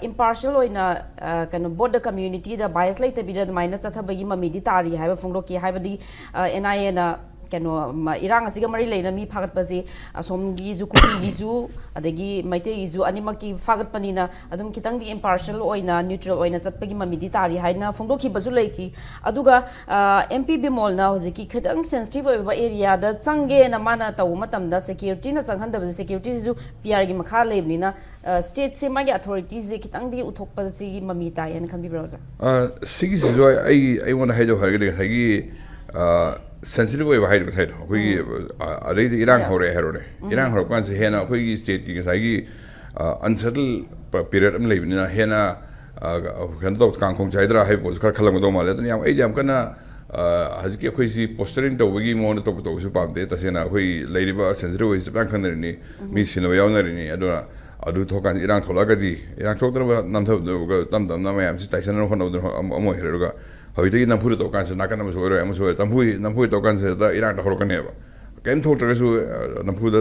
impartial ꯑꯣꯏꯅ ꯑ, ꯀꯩꯅꯣ both the communityꯗ bias ꯂꯩꯇꯕꯤꯗ ꯑꯗꯨꯃꯥꯏꯅ ꯆꯠꯊꯕꯒꯤ ꯃꯃꯤꯗꯤ ꯇꯥꯔꯤ ꯍꯥꯏꯕ ꯐꯣꯡꯗꯣꯛꯈꯤ꯫ ꯍꯥꯏꯕꯗꯤ N I Aꯅ ꯀꯩꯅꯣ ꯃ- ꯏꯔꯥꯡ ꯑꯁꯤꯒ ꯃꯔꯤ ꯂꯩꯅ ꯃꯤ ꯐꯥꯒꯠꯄꯁꯤ ꯑꯁꯣꯝꯒꯤꯁꯨ ꯀꯨꯀꯤꯒꯤꯁꯨ ꯑꯗꯒꯤ ꯃꯩꯇꯩꯒꯤꯁꯨ ꯑꯅꯤꯃꯛꯀꯤ ꯐꯥꯒꯠꯄꯅꯤꯅ ꯑꯗꯨꯝ ꯈꯤꯇꯪꯗꯤ impartial ꯑꯣꯏꯅ neutral ꯑꯣꯏꯅ ꯆꯠꯄꯒꯤ ꯃꯃꯤꯗꯤ ꯇꯥꯔꯤ ꯍꯥꯏꯅ ꯐꯣꯡꯗꯣꯛꯈꯤꯕꯁꯨ ꯂꯩꯈꯤ꯫ ꯑꯗꯨꯒ ꯑ, M P ꯕꯤꯃꯣꯜꯅ ꯍꯧꯖꯤꯛꯀꯤ ꯈꯤꯇꯪ sensitive ꯑꯣꯏꯕ areaꯗ ꯆꯪꯒꯦꯅ ꯃꯥꯅ ꯇꯧꯕ ꯃꯇꯝꯗ securityꯅ ꯆꯪꯍꯟꯗꯕꯁꯦ securityꯁꯤꯁꯨ P Rꯒꯤ ꯃꯈꯥ ꯂꯩꯕꯅꯤꯅ stateꯁꯦ ꯃꯥꯒꯤ authorityꯁꯦ ꯈꯤꯇꯪꯗꯤ ꯎꯠꯊꯣꯛꯄꯁꯤꯒꯤ ꯃꯃꯤ ꯇꯥꯏ ꯍꯥꯏꯅ ꯈꯟꯕꯤꯕ꯭ꯔꯥ ꯑꯣꯖꯥ? ꯑ, ꯁꯤꯒꯤꯁꯤꯁꯨ ꯑꯩ ꯑꯩꯉꯣꯟꯗ ꯍꯥꯏꯗꯧ ꯍꯥꯏꯔꯒꯗꯤ ꯉꯁꯥꯏꯒꯤ sensitive ꯑꯣꯏꯕ ꯍꯥꯏꯗꯣ ꯉꯁꯥꯏꯗꯣ ꯑꯩꯈꯣꯏꯒꯤ ꯑ, ꯑꯗꯩꯗꯤ ꯏꯔꯥꯡ ꯍꯧꯔꯛꯑꯦ ꯍꯥꯏꯔꯣꯅꯦ꯫ ꯏꯔꯥꯡ ꯍꯧꯔꯛꯄ ꯀꯥꯟꯁꯤꯗ ꯍꯦꯟꯅ ꯑꯩꯈꯣꯏꯒꯤ stateꯀꯤ ꯉꯁꯥꯏꯒꯤ unsettled period ꯑꯃ ꯂꯩꯕꯅꯤꯅ ꯍꯦꯟꯅ ꯑ, ꯀꯩꯅꯣ ꯇꯧ ꯀꯥꯡꯈꯣꯡ ꯆꯥꯏꯗ꯭ꯔꯥ ꯍꯥꯏꯕ ꯄꯣꯠꯁꯨ ꯈꯔ ꯈꯜꯂꯝꯒꯗꯧ ꯃꯥꯜꯂꯦ꯫ ꯑꯗꯨꯅ ꯌꯥꯝ ꯑꯩꯗꯤ ꯌꯥꯝ ꯀꯟꯅ ꯑ, ꯍꯧꯖꯤꯛꯀꯤ ꯑꯩꯈꯣꯏꯁꯤ posturing ꯇꯧꯕꯒꯤ ꯃꯑꯣꯡꯗ ꯇꯧꯕ ꯇꯧꯕꯁꯨ ꯄꯥꯝꯗꯦ꯫ ꯇꯁꯦꯡꯅ ꯑꯩꯈꯣꯏ ꯂꯩꯔꯤꯕ sensitive ꯑꯣꯏꯁꯤ ꯆꯞ ꯆꯥꯅ ꯈꯪꯅꯔꯤꯅꯤ꯫ ꯃꯤ ꯁꯤꯟꯅꯕ ꯌꯥꯎꯅꯔꯤꯅꯤ꯫ ꯑꯗꯨꯅ ꯑꯗꯨ ꯊꯣꯛꯀꯥꯟꯗ ꯏꯔꯥꯡ ꯊꯣꯛꯂꯛꯑꯒꯗꯤ ꯏꯔꯥꯡ ꯊꯣꯛꯇꯅꯕ ꯅꯝꯊꯕꯗꯨꯒ ꯇꯞ ꯇꯞꯅ ꯃꯌꯥꯝꯁꯤ ꯇꯥꯏꯁꯟꯅꯕ ꯍꯣꯠꯅꯕꯗꯨꯅ ꯑꯃ ꯑꯃ ꯑꯣꯏꯈ꯭ꯔꯦ꯫ ꯑꯗꯨꯒ ꯍꯧꯖꯤꯛꯇꯒꯤ ꯅꯝꯐꯨꯗ ꯇꯧ ꯀꯥꯟꯁꯤꯗ ꯅꯥꯀꯟ ꯑꯃꯁꯨ ꯑꯣꯏꯔꯣꯏ ꯑꯃꯁꯨ ꯑꯣꯏꯔꯣꯏ ꯇꯝꯐꯨ ꯅꯝꯐꯨꯗ ꯇꯧ ꯀꯥꯟꯁꯤꯗ ꯏꯔꯥꯡꯗ ꯍꯧꯔꯛꯀꯅꯦꯕ꯫ ꯀꯔꯤꯝ ꯊꯣꯛꯇ꯭ꯔꯒꯁꯨ ꯑ, ꯅꯝꯐꯨꯗ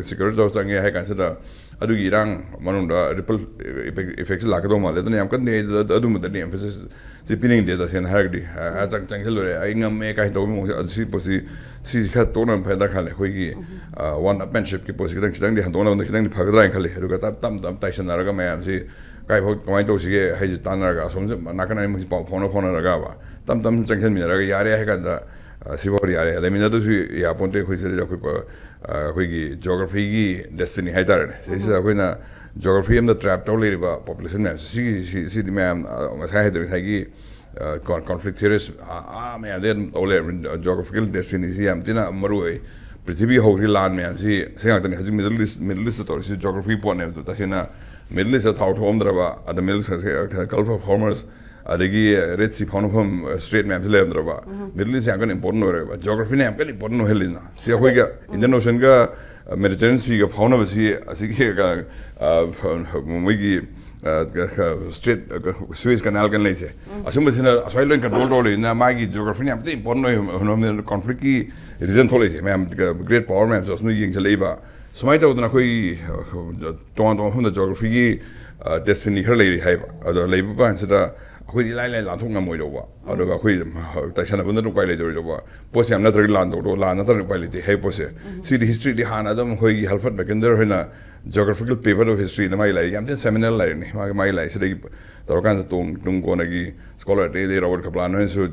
security ꯇꯧꯔ ꯆꯪꯉꯦ ꯍꯥꯏ ꯀꯥꯟꯁꯤꯗ ꯑꯗꯨꯒꯤ ꯏꯔꯥꯡ ꯃꯅꯨꯡꯗ ripple effect effectꯁꯤ ꯂꯥꯛꯀꯗꯧ ꯃꯥꯜꯂꯦ꯫ ꯑꯗꯨꯅ ꯌꯥꯝ ꯀꯟꯅ ꯑꯩ ꯑꯗꯨ- ꯑꯗꯨꯝꯕꯗꯗꯤ emphasis ꯁꯤ ꯄꯤꯅꯤꯡꯗꯦ꯫ ꯇꯁꯦꯡꯅ ꯍꯥꯏꯔꯒꯗꯤ ꯑ, ꯑ, ꯆꯪ- ꯆꯪꯁꯤꯜꯂꯨꯔꯦ ꯑꯩ ꯉꯝꯃꯦ ꯀꯥꯏꯅ ꯇꯧꯕꯒꯤ ꯃꯑꯣꯡꯁꯦ ꯑꯗꯨ ꯁꯤ ꯄꯣꯠꯁꯤ ꯁꯤꯁꯤ ꯈꯔ ꯇꯣꯛꯅꯕ ꯐꯩ ꯗꯔꯀꯥꯔ ꯂꯩ꯫ ꯑꯩꯈꯣꯏꯒꯤ one upmanshipꯀꯤ ꯄꯣꯠꯁꯤ ꯈꯤꯇꯪ ꯈꯤꯇꯪꯗꯤ ꯍꯟꯗꯣꯛꯅꯕꯗ ꯈꯤꯇꯪꯗꯤ ꯐꯒꯗ꯭ꯔꯥ ꯍꯥꯏꯅ ꯈꯜꯂꯤ꯫ ꯑꯗꯨꯒ ꯇꯞ ꯇꯞ ꯇꯞ ꯇꯥꯏꯁꯟꯅꯔꯒ ꯃꯌꯥꯝꯁꯤ ꯀꯥꯏꯐꯥꯎ ꯀꯃꯥꯏꯅ ꯇꯧꯁꯤꯒꯦ ꯍꯥꯏꯁꯦ ꯇꯥꯟꯅꯔꯒ ꯑꯁꯣꯝꯁꯦ ꯅꯥꯀꯟ ꯑꯅꯤꯃꯛꯁꯤ ꯄꯥꯎ ꯐꯥꯎꯅ ꯐꯥꯎꯅꯔꯒꯕ ꯇꯞ ꯇꯞꯅ ꯆꯪꯁꯤꯟꯃꯤꯟꯅꯔꯒ ꯌꯥꯔꯦ ꯍꯥꯏ ꯀꯥꯟꯗ ꯑ, ꯁꯤꯐꯥꯎꯗꯤ ꯌꯥꯔꯦ꯫ ꯑꯗꯩ ꯃꯤꯅ ꯑꯗꯨꯁꯨ ꯌꯥꯄꯣꯟꯇꯦ꯫ ꯑꯩꯈꯣꯏ ꯁꯤꯗ ꯑꯩꯈꯣꯏ ꯄ- ꯑ, ꯑꯩꯈꯣꯏꯒꯤ geographyꯒꯤ destiny ꯍꯥꯏꯇꯥꯔꯦꯅꯦ꯫ ꯁꯤꯁꯤꯗ ꯑꯩꯈꯣꯏꯅ geography ꯑꯃꯗ trap ꯇꯧ ꯂꯩꯔꯤꯕ population ꯃꯌꯥꯝꯁꯦ ꯁꯤꯒꯤ ꯁꯤ- ꯁꯤꯗꯤ ꯃꯌꯥꯝ ꯑ, ꯉꯁꯥꯏ ꯍꯥꯏꯗꯣ ꯉꯁꯥꯏꯒꯤ conflict theorist ꯑꯥ ꯃꯌꯥꯝꯗꯤ ꯑꯗꯨꯝ ꯇꯧ ꯂꯩꯔꯕꯅꯤ꯫ Geographical destinyꯁꯤ ꯌꯥꯝ ꯊꯤꯅ ꯃꯔꯨ ꯑꯣꯏ꯫ ꯄ꯭ꯔꯤꯊꯤꯕꯤ ꯍꯧꯈ꯭ꯔꯤ ꯂꯥꯟ ꯃꯌꯥꯝꯁꯤ ꯁꯤ ꯉꯥꯛꯇꯅꯤ꯫ ꯍꯧꯖꯤꯛ Middle East, Middle East ꯇꯧꯔꯤꯁꯤ geography ꯄꯣꯠꯅꯦꯕ꯫ ꯑꯗꯨ ꯇꯁꯦꯡꯅ Middle East ꯊꯥꯎ ꯊꯣꯛꯑꯝꯗ꯭ꯔꯕ, ꯑꯗ Middle East Gulf of Hormuz, ꯑꯗꯒꯤ Red Sea ꯐꯥꯎꯅꯐꯝ strait ꯃꯌꯥꯝꯁꯤ ꯂꯩꯔꯝꯗ꯭ꯔꯕ, Middle East ꯌꯥꯝ ꯀꯟꯅ important ꯑꯣꯏꯔꯣꯏꯕ꯫ Geographyꯅ ꯌꯥꯝ ꯀꯟꯅ important ꯑꯣꯏꯍꯜꯂꯤꯅ꯫ ꯁꯤ ꯑꯩꯈꯣꯏꯒ Indian Oceanꯒ Mediterranean Seaꯒ ꯐꯥꯎꯅꯕꯁꯤ ꯑꯁꯤꯒꯤ, ꯑ, ꯃꯣꯏꯒꯤ, ꯑ, strait, ꯑ, Suez Canal ꯀꯅ ꯂꯩꯁꯦ, ꯑꯁꯨꯝꯕꯁꯤꯅ ꯑꯁ꯭ꯋꯥꯏ ꯂꯣꯏ control ꯇꯧꯔ ꯂꯩꯅ ꯃꯥꯒꯤ geographyꯅ ꯌꯥꯝ ꯊꯤꯅ important ꯑꯣꯏ꯫ Conflictꯀꯤ reason ꯊꯣꯛꯂꯛꯏꯁꯦ ꯃꯌꯥꯝ, great power ꯃꯌꯥꯝꯁꯨ ꯑꯁꯨꯝ ꯌꯦꯡꯁꯤꯜꯂꯛꯏꯕ꯫ ꯁꯨꯃꯥꯏꯅ ꯇꯧꯗꯅ ꯑꯩꯈꯣꯏ, ꯑ, ꯇꯣꯉꯥꯟ ꯇꯣꯉꯥꯟꯕ ꯃꯐꯝꯗ geographyꯒꯤ, ꯑ, destiny ꯈꯔ ꯂꯩꯔꯤ ꯍꯥꯏꯕ꯫ ꯑꯗꯣ ꯂꯩꯕ ꯀꯥꯟꯁꯤꯗ ꯑꯩꯈꯣꯏꯗꯤ ꯏꯂꯥꯏ ꯂꯥꯏ ꯂꯥꯟꯊꯣꯛ ꯉꯝꯃꯣꯏꯗꯧꯕ꯫ ꯑꯗꯨꯒ ꯑꯩꯈꯣꯏ ꯇꯥꯏꯁꯟꯅꯕꯗ ꯎꯄꯥꯏ ꯂꯩꯇꯔꯣꯏꯗꯧꯕ ꯄꯣꯠꯁꯦ ꯌꯥꯝ ꯅꯠꯇ꯭ꯔꯒ ꯂꯥꯟ ꯇꯧꯔꯣ, ꯂꯥꯟ ꯅꯠꯇ꯭ꯔꯒ ꯎꯄꯥꯏ ꯂꯩꯇꯦ ꯍꯥꯏꯕ ꯄꯣꯠꯁꯦ꯫ ꯁꯤꯗꯤ historyꯗꯤ ꯍꯥꯟꯅ ꯑꯗꯨꯝ ꯑꯩꯈꯣꯏꯒꯤ Halford Mackinder ꯍꯣꯏꯅ Geographical Pivot of Historyꯅ ꯃꯥꯒꯤ ꯂꯥꯏꯔꯤꯛ ꯌꯥꯝ ꯊꯤꯅ seminal ꯂꯥꯏꯔꯤꯛꯅꯤ꯫ ꯃꯥꯒꯤ, ꯃꯥꯒꯤ ꯂꯥꯏꯔꯤꯛꯁꯤꯗꯒꯤ ꯇꯧꯔꯀꯥꯟꯗ ꯇꯨꯡ, ꯇꯨꯡ ꯀꯣꯟꯅꯒꯤ scholar ꯑꯇꯩ ꯑꯇꯩ Robert Kaplan ꯍꯣꯏꯅꯁꯨ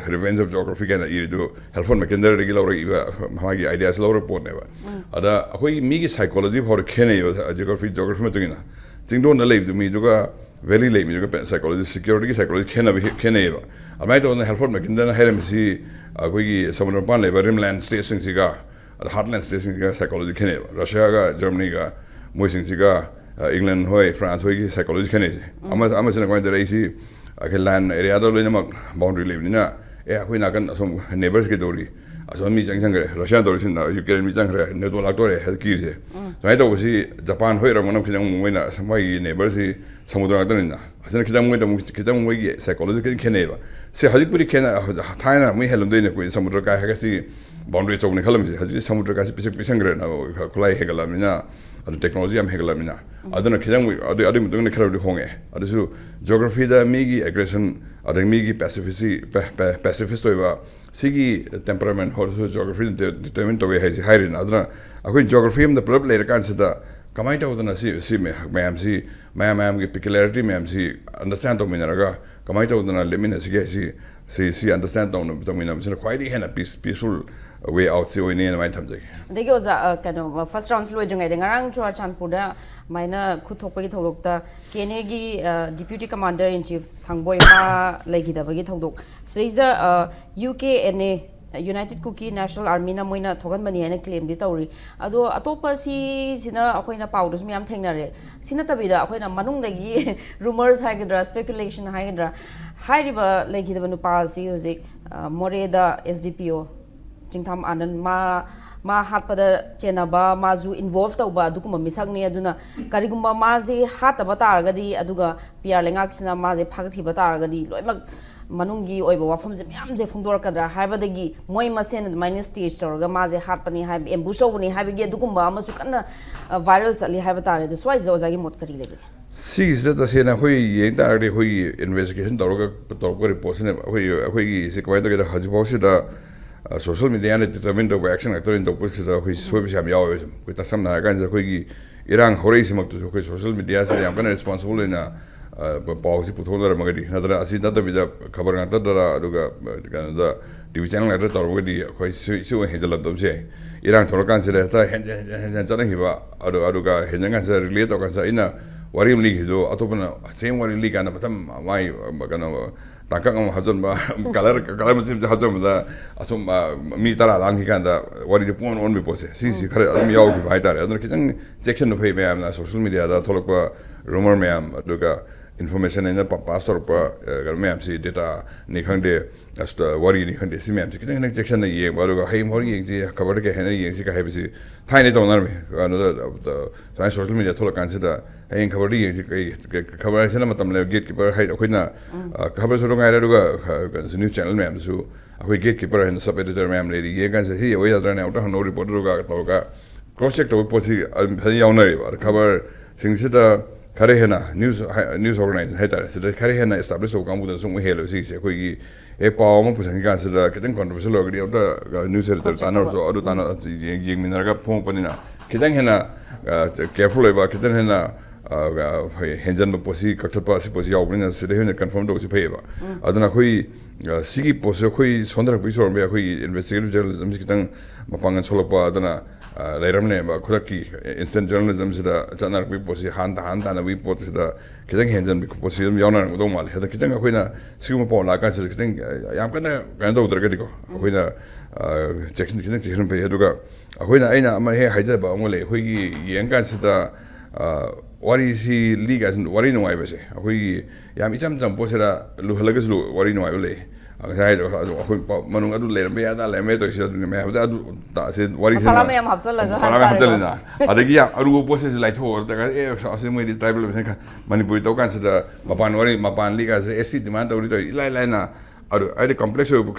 Revenge of Geography ꯀꯥꯏꯅ ꯏꯔꯤꯗꯨ Halford Mackinder ꯗꯒꯤ ꯂꯧꯔꯛꯏꯕ ꯃꯥꯒꯤ ideaꯁꯤ ꯂꯧꯔꯛꯄ ꯄꯣꯠꯅꯦꯕ꯫ ꯑꯗ ꯑꯩꯈꯣꯏꯒꯤ ꯃꯤꯒꯤ psychology ꯐꯥꯎꯗ ꯈꯦꯠꯅꯩꯕ geography, geography ꯃꯇꯨꯡ ꯏꯟꯅ꯫ ꯆꯤꯡꯗꯣꯟꯗ ꯂꯩꯕꯗꯨ ꯃꯤꯗꯨꯒ valley ꯂꯩ ꯃꯤꯗꯨꯒ psychology, securityꯒꯤ psychology ꯈꯦꯠꯅꯕ ꯍꯦꯛ ꯈꯦꯠꯅꯩꯌꯦꯕ꯫ ꯑꯗꯨꯃꯥꯏꯅ ꯇꯧꯗꯅ Halford Mackinder ꯍꯥꯏꯔꯝꯃꯤꯁꯤ ꯑꯩꯈꯣꯏꯒꯤ ꯁꯃꯨꯗ꯭ꯔ ꯃꯄꯥꯟ ꯂꯩꯕ rimland stateꯁꯤꯡꯁꯤꯒ, ꯑꯗ heartland stateꯁꯤꯡꯁꯤꯒ psychology ꯈꯦꯠꯅꯩꯌꯦꯕ꯫ Russiaꯒ Germanyꯒ ꯃꯣꯏꯁꯤꯡꯁꯤꯒ, ꯑ, England ꯍꯣꯏ, France ꯍꯣꯏꯒꯤ psychology ꯈꯦꯠꯅꯩꯁꯦ꯫ ꯑꯃ-, ꯑꯃꯁꯤꯅ ꯀꯃꯥꯏꯅ ꯇꯧꯔꯦ? ꯑꯩꯁꯤ, ꯑ, land areaꯗ ꯂꯣꯏꯅꯃꯛ boundary ꯂꯩꯕꯅꯤꯅ, ꯑꯦ, ꯑꯩꯈꯣꯏ ꯅꯥꯀꯟ ꯑꯁꯣꯝ neighbors ꯀꯩꯗꯧꯔꯤ? ꯑꯁꯣꯝ ꯃꯤ ꯆꯪꯁꯟꯈ꯭ꯔꯦ꯫ Russia ꯇꯧꯔꯤꯁꯤꯅ Ukraine ꯃꯤ ꯆꯪꯈ꯭ꯔꯦ, NATO ꯂꯥꯛꯇꯣꯔꯦ ꯍꯥꯏꯅ ꯀꯤꯔꯤꯁꯦ꯫ ꯁꯨꯃꯥꯏꯅ ꯇꯧꯕꯁꯤ ꯖꯄꯥꯟ ꯍꯣꯏ ꯑꯣꯏꯔꯝꯒꯅ ꯈꯤꯇꯪ ꯃꯣꯏꯅ ꯃꯣꯏꯒꯤ neighborꯁꯤ ꯁꯃꯨꯗ꯭ꯔ ꯉꯥꯛꯇꯅꯤꯅ꯫ ꯑꯁꯤꯅ ꯈꯤꯇꯪ ꯃꯣꯏꯗ ꯑꯃꯨꯛ ꯈꯤꯇꯪ ꯃꯣꯏꯒꯤ psychology ꯈꯤꯇꯪ ꯈꯦꯠꯅꯩꯌꯦꯕ꯫ ꯁꯤ ꯍꯧꯖꯤꯛꯄꯨꯗꯤ ꯈꯦꯠꯅ-, ꯊꯥꯏꯅ ꯑꯃꯨꯛ ꯍꯦꯜꯂꯝꯗꯣꯏꯅꯦ ꯑꯩꯈꯣꯏ ꯁꯃꯨꯗ꯭ꯔ ꯀꯥꯏ ꯍꯥꯏꯔꯒ ꯁꯤ boundary ꯑꯆꯧꯕꯅꯤ ꯈꯜꯂꯝꯃꯤꯁꯦ꯫ ꯍꯧꯖꯤꯛꯇꯤ ꯁꯃꯨꯗ꯭ꯔ ꯀꯥꯏꯁꯤ ꯄꯤꯁꯛ ꯄꯤꯛꯁꯟꯈ꯭ꯔꯦꯅ, ꯈꯨꯠꯂꯥꯏ ꯍꯦꯟꯒꯠꯂꯕꯅꯤꯅ, ꯑꯗꯨ technology ꯌꯥꯝ ꯍꯦꯟꯒꯠꯂꯕꯅꯤꯅ꯫ ꯑꯗꯨꯅ ꯈꯤꯇꯪ ꯑꯗꯨ, ꯑꯗꯨꯒꯤ ꯃꯇꯨꯡ ꯏꯟꯅ ꯈꯔꯕꯨꯗꯤ ꯍꯣꯡꯉꯛꯑꯦ꯫ ꯑꯗꯨꯁꯨ geographyꯗ ꯃꯤꯒꯤ aggression, ꯑꯗꯩ ꯃꯤꯒꯤ pacifist, pa-, pa-, pacifist ꯑꯣꯏꯕ ꯁꯤꯒꯤ temperament ꯍꯧꯔꯁꯨ geographyꯅ de-, determine ꯇꯧꯋꯦ ꯍꯥꯏꯁꯦ ꯍꯥꯏꯔꯤꯅ꯫ ꯑꯗꯨꯅ ꯑꯩꯈꯣꯏ geography ꯑꯃꯗ ꯄꯨꯂꯞ ꯂꯩꯔꯀꯥꯟꯁꯤꯗ ꯀꯃꯥꯏꯅ ꯇꯧꯗꯅ ꯁꯤ, ꯁꯤ ꯃꯌꯥꯝꯁꯤ, ꯃꯌꯥꯝ ꯃꯌꯥꯝꯒꯤ peculiarity ꯃꯌꯥꯝꯁꯤ understand ꯇꯧꯃꯤꯟꯅꯔꯒ ꯀꯃꯥꯏꯅ ꯇꯧꯗꯅ ꯂꯦꯞꯃꯤꯟꯅꯁꯤꯒꯦ ꯍꯥꯏꯁꯤ, ꯁꯤ, ꯁꯤ understand ꯇꯧꯅ-, ꯇꯧꯃꯤꯟꯅꯕꯁꯤꯅ ꯈ꯭ꯋꯥꯏꯗꯒꯤ ꯍꯦꯟꯅ peace-, peaceful way outꯁꯤ ꯑꯣꯏꯅꯤ ꯑꯗꯨꯃꯥꯏꯅ ꯊꯝꯖꯒꯦ꯫ ꯑꯗꯒꯤ ꯑꯣꯖꯥ, ꯑ, ꯀꯩꯅꯣ, first roundꯁꯤ ꯂꯣꯏꯗ꯭ꯔꯤꯉꯩꯗ ꯉꯔꯥꯡ ꯆꯨꯔꯥꯆꯥꯟꯄꯨꯔꯗ ꯑꯗꯨꯃꯥꯏꯅ ꯈꯨꯠ ꯊꯣꯛꯄꯒꯤ ꯊꯧꯗꯣꯛꯇ KNAꯒꯤ, ꯑ, Deputy Commander in Chief ꯊꯥꯡꯕꯣꯏ ꯃꯥ ꯂꯩꯈꯤꯗꯕꯒꯤ ꯊꯧꯗꯣꯛ꯫ ꯁꯤꯗꯩꯁꯤꯗ, ꯑ, UKNA United Kuki National Armyꯅ ꯃꯣꯏꯅ ꯊꯣꯛꯍꯟꯕꯅꯤ ꯍꯥꯏꯅ claimꯗꯤ ꯇꯧꯔꯤ꯫ ꯑꯗꯣ ꯑꯇꯣꯞꯄ ꯁꯤꯁꯤꯅ ꯑꯩꯈꯣꯏꯅ ꯄꯥꯎꯗꯁꯨ ꯃꯌꯥꯝ ꯊꯦꯡꯅꯔꯦ꯫ ꯁꯤ ꯅꯠꯇꯕꯤꯗ ꯑꯩꯈꯣꯏꯅ ꯃꯅꯨꯡꯗꯒꯤ rumors ꯍꯥꯏꯒꯗ꯭ꯔꯥ, speculation ꯍꯥꯏꯒꯗ꯭ꯔꯥ, ꯍꯥꯏꯔꯤꯕ ꯂꯩꯈꯤꯗꯕ ꯅꯨꯄꯥ ꯑꯁꯤ ꯍꯧꯖꯤꯛ, ꯑ, ꯃꯣꯔꯦꯗ S D P O ꯆꯤꯡꯊꯥꯝ ꯑꯥꯅꯟ ꯃꯥ, ꯃꯥ ꯍꯥꯠꯄꯗ ꯆꯦꯟꯅꯕ, ꯃꯥꯁꯨ involve ꯇꯧꯕ ꯑꯗꯨꯒꯨꯝꯕ ꯃꯤꯁꯛꯅꯤ꯫ ꯑꯗꯨꯅ ꯀꯔꯤꯒꯨꯝꯕ ꯃꯥꯁꯦ ꯍꯥꯠꯇꯕ ꯇꯥꯔꯒꯗꯤ, ꯑꯗꯨꯒ P R ꯂꯩꯉꯥꯛꯁꯤꯅ ꯃꯥꯁꯦ ꯐꯥꯒꯠꯈꯤꯕ ꯇꯥꯔꯒꯗꯤ, ꯂꯣꯏꯅꯃꯛ ꯃꯅꯨꯡꯒꯤ ꯑꯣꯏꯕ ꯋꯥꯐꯝꯁꯦ ꯃꯌꯥꯝꯁꯦ ꯐꯣꯡꯗꯣꯔꯛꯀꯗ꯭ꯔꯥ ꯍꯥꯏꯕꯗꯒꯤ ꯃꯣꯏ ꯃꯁꯦꯟ ꯑꯗꯨꯃꯥꯏꯅ stage ꯇꯧꯔꯒ ꯃꯥꯁꯦ ꯍꯥꯠꯄꯅꯤ ꯍꯥꯏꯕ, ambush ꯇꯧꯕꯅꯤ ꯍꯥꯏꯕꯒꯤ ꯑꯗꯨꯒꯨꯝꯕ ꯑꯃꯁꯨ ꯀꯟꯅ, ꯑ, viral ꯆꯠꯂꯤ ꯍꯥꯏꯕ ꯇꯥꯔꯦ꯫ ꯑꯗꯣ ꯁ꯭ꯋꯥꯏꯁꯤꯗ ꯑꯣꯖꯥꯒꯤ ꯃꯣꯠ ꯀꯔꯤ ꯂꯩꯕꯤꯒꯦ? ꯁꯤꯒꯤꯁꯤꯗ ꯇꯁꯦꯡꯅ ꯑꯩꯈꯣꯏ ꯌꯦꯡ ꯇꯥꯔꯒꯗꯤ, ꯑꯩꯈꯣꯏꯒꯤ investigation ꯇꯧꯔꯒ ꯇꯧꯔꯛꯄ reportꯁꯤꯅ ꯑꯩꯈꯣꯏ, ꯑꯩꯈꯣꯏꯒꯤ ꯁꯤ ꯀꯃꯥꯏꯅ ꯇꯧꯒꯦꯗ, ꯍꯧꯖꯤꯛꯐꯥꯎꯁꯤꯗ, ꯑ, social mediaꯅ determine ꯇꯧꯕ, action ꯉꯥꯛꯇ ꯑꯣꯏꯅ ꯇꯧꯕꯁꯤꯗ ꯑꯩꯈꯣꯏ ꯁꯣꯏꯕꯁꯦ ꯌꯥꯝ ꯌꯥꯎꯋꯦꯕ꯫ ꯁꯨꯝ ꯑꯩꯈꯣꯏ ꯁꯝꯅ ꯍꯥꯏꯔ ꯀꯥꯟꯁꯤꯗ ꯑꯩꯈꯣꯏꯒꯤ ꯏꯔꯥꯡ ꯍꯧꯔꯛꯏꯁꯤꯃꯛꯇꯁꯨ ꯑꯩꯈꯣꯏ social mediaꯁꯤꯗ ꯌꯥꯝ ꯀꯟꯅ responsible ꯑꯣꯏꯅ, ꯑ, ꯄ-, ꯄꯥꯎꯁꯤ ꯄꯨꯊꯣꯛꯅꯔꯝꯃꯒꯗꯤ, ꯅꯠꯇ꯭ꯔꯒ ꯑꯁꯤ ꯅꯠꯇꯕꯤꯗ ꯈꯕꯔ ꯉꯥꯛꯇꯗꯔ, ꯑꯗꯨꯒ, ꯑ, ꯀꯩꯅꯣꯗ, T V channel ꯉꯥꯛꯇ ꯇꯧꯔꯝꯃꯒꯗꯤ ꯑꯩꯈꯣꯏ ꯁꯤ, ꯁꯤ ꯑꯣꯏꯅ ꯍꯦꯟꯖꯜꯂꯝꯗꯕꯁꯨ ꯌꯥꯏ꯫ ꯏꯔꯥꯡ ꯊꯣꯛꯂꯀꯥꯟꯁꯤꯗ ꯍꯦꯛꯇ ꯍꯦꯟꯖꯟ, ꯍꯦꯟꯖꯟ, ꯍꯦꯟꯖꯟ ꯆꯠꯅꯈꯤꯕ, ꯑꯗꯨ, ꯑꯗꯨꯒ ꯍꯦꯟꯖꯟ ꯀꯥꯟꯁꯤꯗ relate ꯇꯧꯔꯀꯥꯟꯁꯤꯗ ꯑꯩꯅ ꯋꯥꯔꯤ ꯑꯃ ꯂꯤꯈꯤꯕꯗꯣ ꯑꯇꯣꯞꯄꯅ same ꯋꯥꯔꯤ ꯂꯤꯀꯥꯟꯗ ꯃꯊꯪ ꯃꯥꯏ, ꯀꯩꯅꯣ, ꯇꯥꯡꯀꯛ ꯑꯃ ꯍꯥꯞꯆꯤꯟꯕ, colour, colour ꯃꯆꯦꯠ ꯃꯆꯦꯠ ꯍꯥꯞꯆꯤꯟꯕꯗ ꯑꯁꯨꯝ, ꯑ, ꯃꯤ ꯇꯔꯥ ꯂꯥꯡꯈꯤ ꯀꯥꯟꯗ ꯋꯥꯔꯤꯁꯦ ꯄꯨꯡꯑꯣꯟ ꯑꯣꯟꯕꯒꯤ ꯄꯣꯠꯁꯦ, ꯁꯤꯁꯤ ꯈꯔ ꯑꯗꯨꯝ ꯌꯥꯎꯈꯤꯕ ꯍꯥꯏꯇꯥꯔꯦ꯫ ꯑꯗꯨꯅ ꯈꯤꯇꯪ ꯆꯦꯛꯁꯤꯟꯕ ꯐꯩ꯫ ꯃꯌꯥꯝꯅ social mediaꯗ ꯊꯣꯛꯂꯛꯄ rumor ꯃꯌꯥꯝ, ꯑꯗꯨꯒ information ꯑꯩꯅ ꯄ-, pass ꯇꯧꯔꯛꯄ, ꯑ, ꯀꯩꯅꯣ ꯃꯌꯥꯝꯁꯤ, dataꯅꯤ ꯈꯪꯗꯦ, ꯑꯁ, ꯋꯥꯔꯤꯅꯤ ꯈꯪꯗꯦ, ꯁꯤ ꯃꯌꯥꯝꯁꯤ ꯈꯤꯇꯪ ꯈꯤꯇꯪ ꯆꯦꯛꯁꯤꯟꯅ ꯌꯦꯡꯕ, ꯑꯗꯨꯒ ꯍꯌꯦꯡ ꯈꯕꯔ ꯌꯦꯡꯁꯤ, ꯈꯕꯔꯗ ꯀꯩ ꯍꯥꯏꯅ ꯌꯦꯡꯁꯤ ꯀꯩ ꯍꯥꯏꯕꯁꯤ ꯊꯥꯏꯅ ꯇꯧꯅꯔꯝꯃꯤ꯫ ꯀꯩꯅꯣꯗ, ꯁꯨꯃꯥꯏꯅ social media ꯊꯣꯛꯂꯛꯀꯥꯟꯁꯤꯗ ꯍꯌꯦꯡ ꯈꯕꯔꯗ ꯌꯦꯡꯁꯤ, ꯀꯩ, ꯀꯩ, ꯈꯕꯔ ꯍꯥꯏꯁꯤꯅ ꯃꯇꯝ ꯂꯩꯕ, gatekeeper ꯍꯥꯏ, ꯑꯩꯈꯣꯏꯅ, ꯑ, ꯈꯕꯔꯁꯨ ꯑꯗꯨꯝ ꯉꯥꯏꯔꯦ, ꯑꯗꯨꯒ, ꯑ, news channel ꯃꯌꯥꯝꯗꯁꯨ ꯑꯩꯈꯣꯏ gatekeeper ꯍꯥꯏꯅ sub editor ꯃꯌꯥꯝ ꯂꯩꯔꯤ꯫ ꯌꯦꯡꯀꯥꯟꯁꯤꯗ ꯁꯤ ꯑꯣꯏ ꯌꯥꯗ꯭ꯔꯥꯅꯦ ꯑꯃꯨꯛꯇ ꯍꯪꯅꯧ, reporterꯒ ꯇꯧꯔꯒ cross check ꯇꯧꯕꯒꯤ ꯄꯣꯠꯁꯤ ꯑꯗꯨꯝ ꯐꯖꯅ ꯌꯥꯎꯅꯔꯦꯕ꯫ ꯑꯗ ꯈꯕꯔꯁꯤꯡꯁꯤꯗ ꯈꯔ ꯍꯦꯟꯅ news ꯍꯥꯏ-, news organization ꯍꯥꯏꯇꯥꯔꯦ, ꯁꯤꯗ ꯈꯔ ꯍꯦꯟꯅ establish ꯇꯧꯕ ꯀꯥꯡꯕꯨꯗꯅ ꯁꯨꯝ ꯑꯣꯏꯍꯦꯜꯂꯦꯕ ꯁꯤꯒꯤꯁꯦ꯫ ꯑꯩꯈꯣꯏꯒꯤ ꯍꯦꯛ ꯄꯥꯎ ꯑꯃ ꯄꯨꯁꯟꯈꯤ ꯀꯥꯟꯁꯤꯗ ꯈꯤꯇꯪ controversial ꯑꯣꯏꯔꯒꯗꯤ ꯑꯝꯇ news editor ꯈꯣꯠꯁꯦ ꯇꯥꯟꯅꯔꯁꯨ, ꯈꯣꯠꯄ꯫ ꯑꯗꯨ ꯇꯥꯟꯅ-, ꯌꯦꯡ-, ꯌꯦꯡꯃꯤꯟꯅꯔꯒ ꯐꯣꯡꯉꯛꯄꯅꯤꯅ ꯈꯤꯇꯪ ꯍꯦꯟꯅ, ꯑ, careful ꯑꯣꯏꯕ, ꯈꯤꯇꯪ ꯍꯦꯟꯅ, ꯑ, ꯑ, ꯍꯦꯟꯖꯟꯕ ꯄꯣꯠꯁꯤ ꯀꯛꯊꯠꯄ, ꯑꯁꯤ ꯄꯣꯠꯁꯤ ꯌꯥꯎꯕꯅꯤꯅ ꯁꯤꯗ ꯍꯦꯟꯅ confirm ꯇꯧꯕꯁꯤ ꯐꯩꯌꯦꯕ꯫ ꯑꯗꯨꯅ ꯑꯩꯈꯣꯏ, ꯑ, ꯁꯤꯒꯤ ꯄꯣꯠꯁꯤ ꯑꯩꯈꯣꯏ ꯁꯣꯟꯊꯔꯛꯄꯒꯤ ꯁꯣꯔꯝꯕ ꯌꯥꯏ, ꯑꯩꯈꯣꯏꯒꯤ investigative journalismꯁꯤ ꯈꯤꯇꯪ ꯃꯄꯥꯡꯒꯜ ꯁꯣꯜꯂꯛꯄ꯫ ꯑꯗꯨꯅ ꯑ, ꯂꯩꯔꯝꯅꯦꯕ꯫ ꯈꯨꯗꯛꯀꯤ instant journalism ꯁꯤꯗ ꯆꯠꯅꯔꯛꯄꯒꯤ ꯄꯣꯠꯁꯤ, ꯍꯥꯟ ꯇꯥ-, ꯍꯥꯟ ꯇꯥꯟꯅꯕꯒꯤ ꯄꯣꯠꯁꯤꯗ ꯈꯤꯇꯪ ꯍꯦꯟꯖꯟꯕꯒꯤ ꯄꯣꯠꯁꯤ ꯑꯗꯨꯝ ꯌꯥꯎꯅꯔꯝꯒꯗꯧ ꯃꯥꯜꯂꯦ꯫ ꯑꯗ ꯈꯤꯇꯪ ꯑꯩꯈꯣꯏꯅ ꯁꯤꯒꯨꯝꯕ ꯄꯥꯎ ꯂꯥꯛꯑꯀꯥꯟꯁꯤꯗ ꯈꯤꯇꯪ, ꯑ, ꯌꯥꯝ ꯀꯟꯅ ꯀꯩꯅꯣ ꯇꯧꯗ꯭ꯔꯒꯗꯤꯀꯣ, ꯑꯩꯈꯣꯏꯅ, ꯑ, ꯆꯦꯛꯁꯤꯟ-, ꯈꯤꯇꯪ ꯆꯦꯛꯁꯤꯟꯕ ꯐꯩ꯫ ꯑꯗꯨꯒ ꯑꯩꯈꯣꯏꯅ, ꯑꯩꯅ ꯑꯃ ꯍꯦꯛ ꯍꯥꯏꯖꯕ ꯑꯃ ꯂꯩ, ꯑꯩꯈꯣꯏꯒꯤ ꯌꯦꯡꯀꯥꯟꯁꯤꯗ, ꯑ, ꯋꯥꯔꯤꯁꯤ ꯂꯤꯀꯥꯟꯁꯤ, ꯋꯥꯔꯤ ꯅꯨꯡꯉꯥꯏꯕꯁꯦ ꯑꯩꯈꯣꯏꯒꯤ ꯌꯥꯝ ꯏꯆꯝ ꯆꯝꯕ ꯄꯣꯠꯁꯤꯗ ꯂꯨꯍꯜꯂꯒꯁꯨ ꯂꯨ-, ꯋꯥꯔꯤ ꯅꯨꯡꯉꯥꯏꯕ ꯂꯩ꯫ ꯉꯁꯥꯏ ꯍꯥꯏꯗꯣ, ꯑꯗꯣ ꯑꯩꯈꯣꯏ ꯄ-, ꯃꯅꯨꯡ ꯑꯗꯨ ꯂꯩꯔꯝꯕ ꯌꯥꯗ ꯂꯩꯔꯝꯃꯦ ꯇꯧꯔꯤꯁꯦ, ꯑꯗꯨꯅꯤ ꯃꯌꯥꯝꯁꯦ ꯑꯗꯨ ꯇ-, ꯑꯁꯤ ꯋꯥꯔꯤꯁꯦ ꯃꯁꯥꯂꯥ ꯅꯨꯡꯉꯥꯏ-, ꯃꯌꯥꯝ ꯍꯥꯞꯆꯜꯂꯒ ꯃꯁꯥꯂꯥ ꯃꯌꯥꯝ ꯍꯥꯏꯇꯥꯔꯦꯀꯣ꯫ ꯍꯥꯞꯆꯜꯂꯦꯅ꯫ ꯑꯗꯒꯤ ꯌꯥꯝ ꯑꯔꯨꯕ ꯄꯣꯠꯁꯤꯁꯨ ꯂꯥꯏꯊꯣꯛꯑꯒ ꯅꯠꯇ꯭ꯔꯒ, "ꯑꯦ, ꯑꯁꯤ ꯃꯣꯏꯗꯤ tribal ꯃꯁꯦꯟ ꯈ-, ꯃꯅꯤꯄꯨꯔꯤ ꯇꯧ ꯀꯥꯟꯁꯤꯗ ꯃꯄꯥꯟ ꯋꯥꯔꯤ, ꯃꯄꯥꯟ ꯂꯤꯒꯥꯁꯦ ꯑꯦꯁ ꯁꯤ demand ꯇꯧꯔꯤ ꯇꯧꯔꯤ", ꯏꯂꯥꯏ ꯂꯥꯏꯅ ꯑꯗꯨ ꯍꯥꯏꯗꯤ complex ꯑꯣꯏꯕ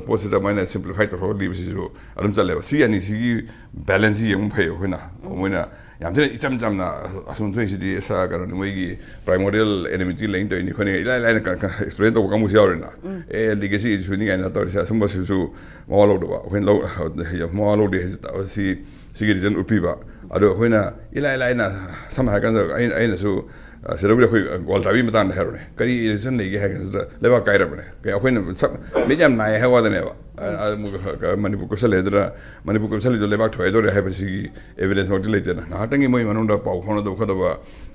ꯄꯣꯠꯁꯤꯗ ꯃꯣꯏꯅ simplify ꯇꯧꯊꯣꯛꯑꯒ ꯂꯤꯕꯁꯤꯁꯨ ꯑꯗꯨꯝ ꯆꯠꯂꯦꯕ꯫ ꯁꯤ ꯑꯅꯤꯁꯤꯒꯤ balance ꯁꯤ ꯌꯦꯡꯕ ꯐꯩ ꯑꯩꯈꯣꯏꯅ꯫ ꯃꯣꯏꯅ ꯌꯥꯝ ꯊꯤꯅ ꯏꯆꯝ ꯆꯝꯅ ꯑꯁ-, ꯑꯁꯣꯝ ꯊꯣꯛꯏꯁꯤꯗꯤ ꯑꯁ, ꯀꯩꯅꯣꯅꯤ, ꯃꯣꯏꯒꯤ primordial enmity ꯂꯩꯅ ꯇꯧꯔꯤꯅꯤ ꯈꯣꯠꯅꯤ ꯏꯂꯥꯏ ꯂꯥꯏꯅ ꯀ-, ꯀ-, explain ꯇꯧꯕ ꯀꯥꯡꯕꯨꯁꯨ ꯌꯥꯎꯔꯦꯅ꯫ "ꯑꯦ, legacy issue ꯅꯤ" ꯀꯥꯏꯅ ꯇꯧꯔꯤꯁꯦ, ꯑꯁꯨꯝꯕꯁꯤꯁꯨ ꯃꯋꯥ ꯂꯧꯗꯕ꯫ ꯑꯩꯈꯣꯏꯅ ꯂꯧ-, ꯃꯋꯥ ꯂꯧꯗꯦ ꯍꯥꯏꯁꯤ ꯇ-, ꯁꯤ, ꯁꯤꯒꯤ reason ꯎꯠꯄꯤꯕ꯫ ꯑꯗꯣ ꯑꯩꯈꯣꯏꯅ ꯏꯂꯥꯏ ꯂꯥꯏꯅ, ꯁꯝꯅ ꯍꯥꯏꯔꯀꯥꯟꯗ ꯑꯩꯅ, ꯑꯩꯅꯁꯨ, ꯑ, ꯁꯤꯗꯕꯨꯗꯤ ꯑꯩꯈꯣꯏ ꯒ꯭ꯋꯥꯜꯇꯥꯕꯤꯒꯤ ꯃꯇꯥꯡꯗ ꯍꯥꯏꯔꯨꯅꯦ꯫ ꯀꯔꯤ reason ꯂꯩꯒꯦ ꯍꯥꯏ ꯀꯥꯟꯁꯤꯗ ꯂꯩꯕꯥꯛ ꯀꯥꯏꯔꯕꯅꯦ꯫ ꯀꯩ ꯑꯩꯈꯣꯏꯅ ꯁꯛ-, ꯃꯤꯠ ꯌꯥꯝ ꯅꯥꯏ ꯍꯥꯏ ꯋꯥꯗꯅꯦꯕ꯫ ꯑ, ꯑ, ꯑꯃꯨꯛ ꯃꯅꯤꯄꯨꯔ ꯀꯨꯞꯁꯜꯂꯦ ꯑꯗꯨꯅ, ꯃꯅꯤꯄꯨꯔ ꯀꯨꯞꯁꯜꯂꯤꯗꯣ ꯂꯩꯕꯥꯛ ꯊꯨꯒꯥꯏꯗꯧꯔꯦ ꯍꯥꯏꯕꯁꯤꯒꯤ evidence ꯃꯛꯇꯤ ꯂꯩꯇꯦꯅ꯫ ꯉꯥꯏꯍꯥꯛꯇꯪꯒꯤ ꯃꯣꯏ ꯃꯅꯨꯡꯗ ꯄꯥꯎ ꯐꯥꯎꯅꯗꯕ ꯈꯣꯠꯇꯕ,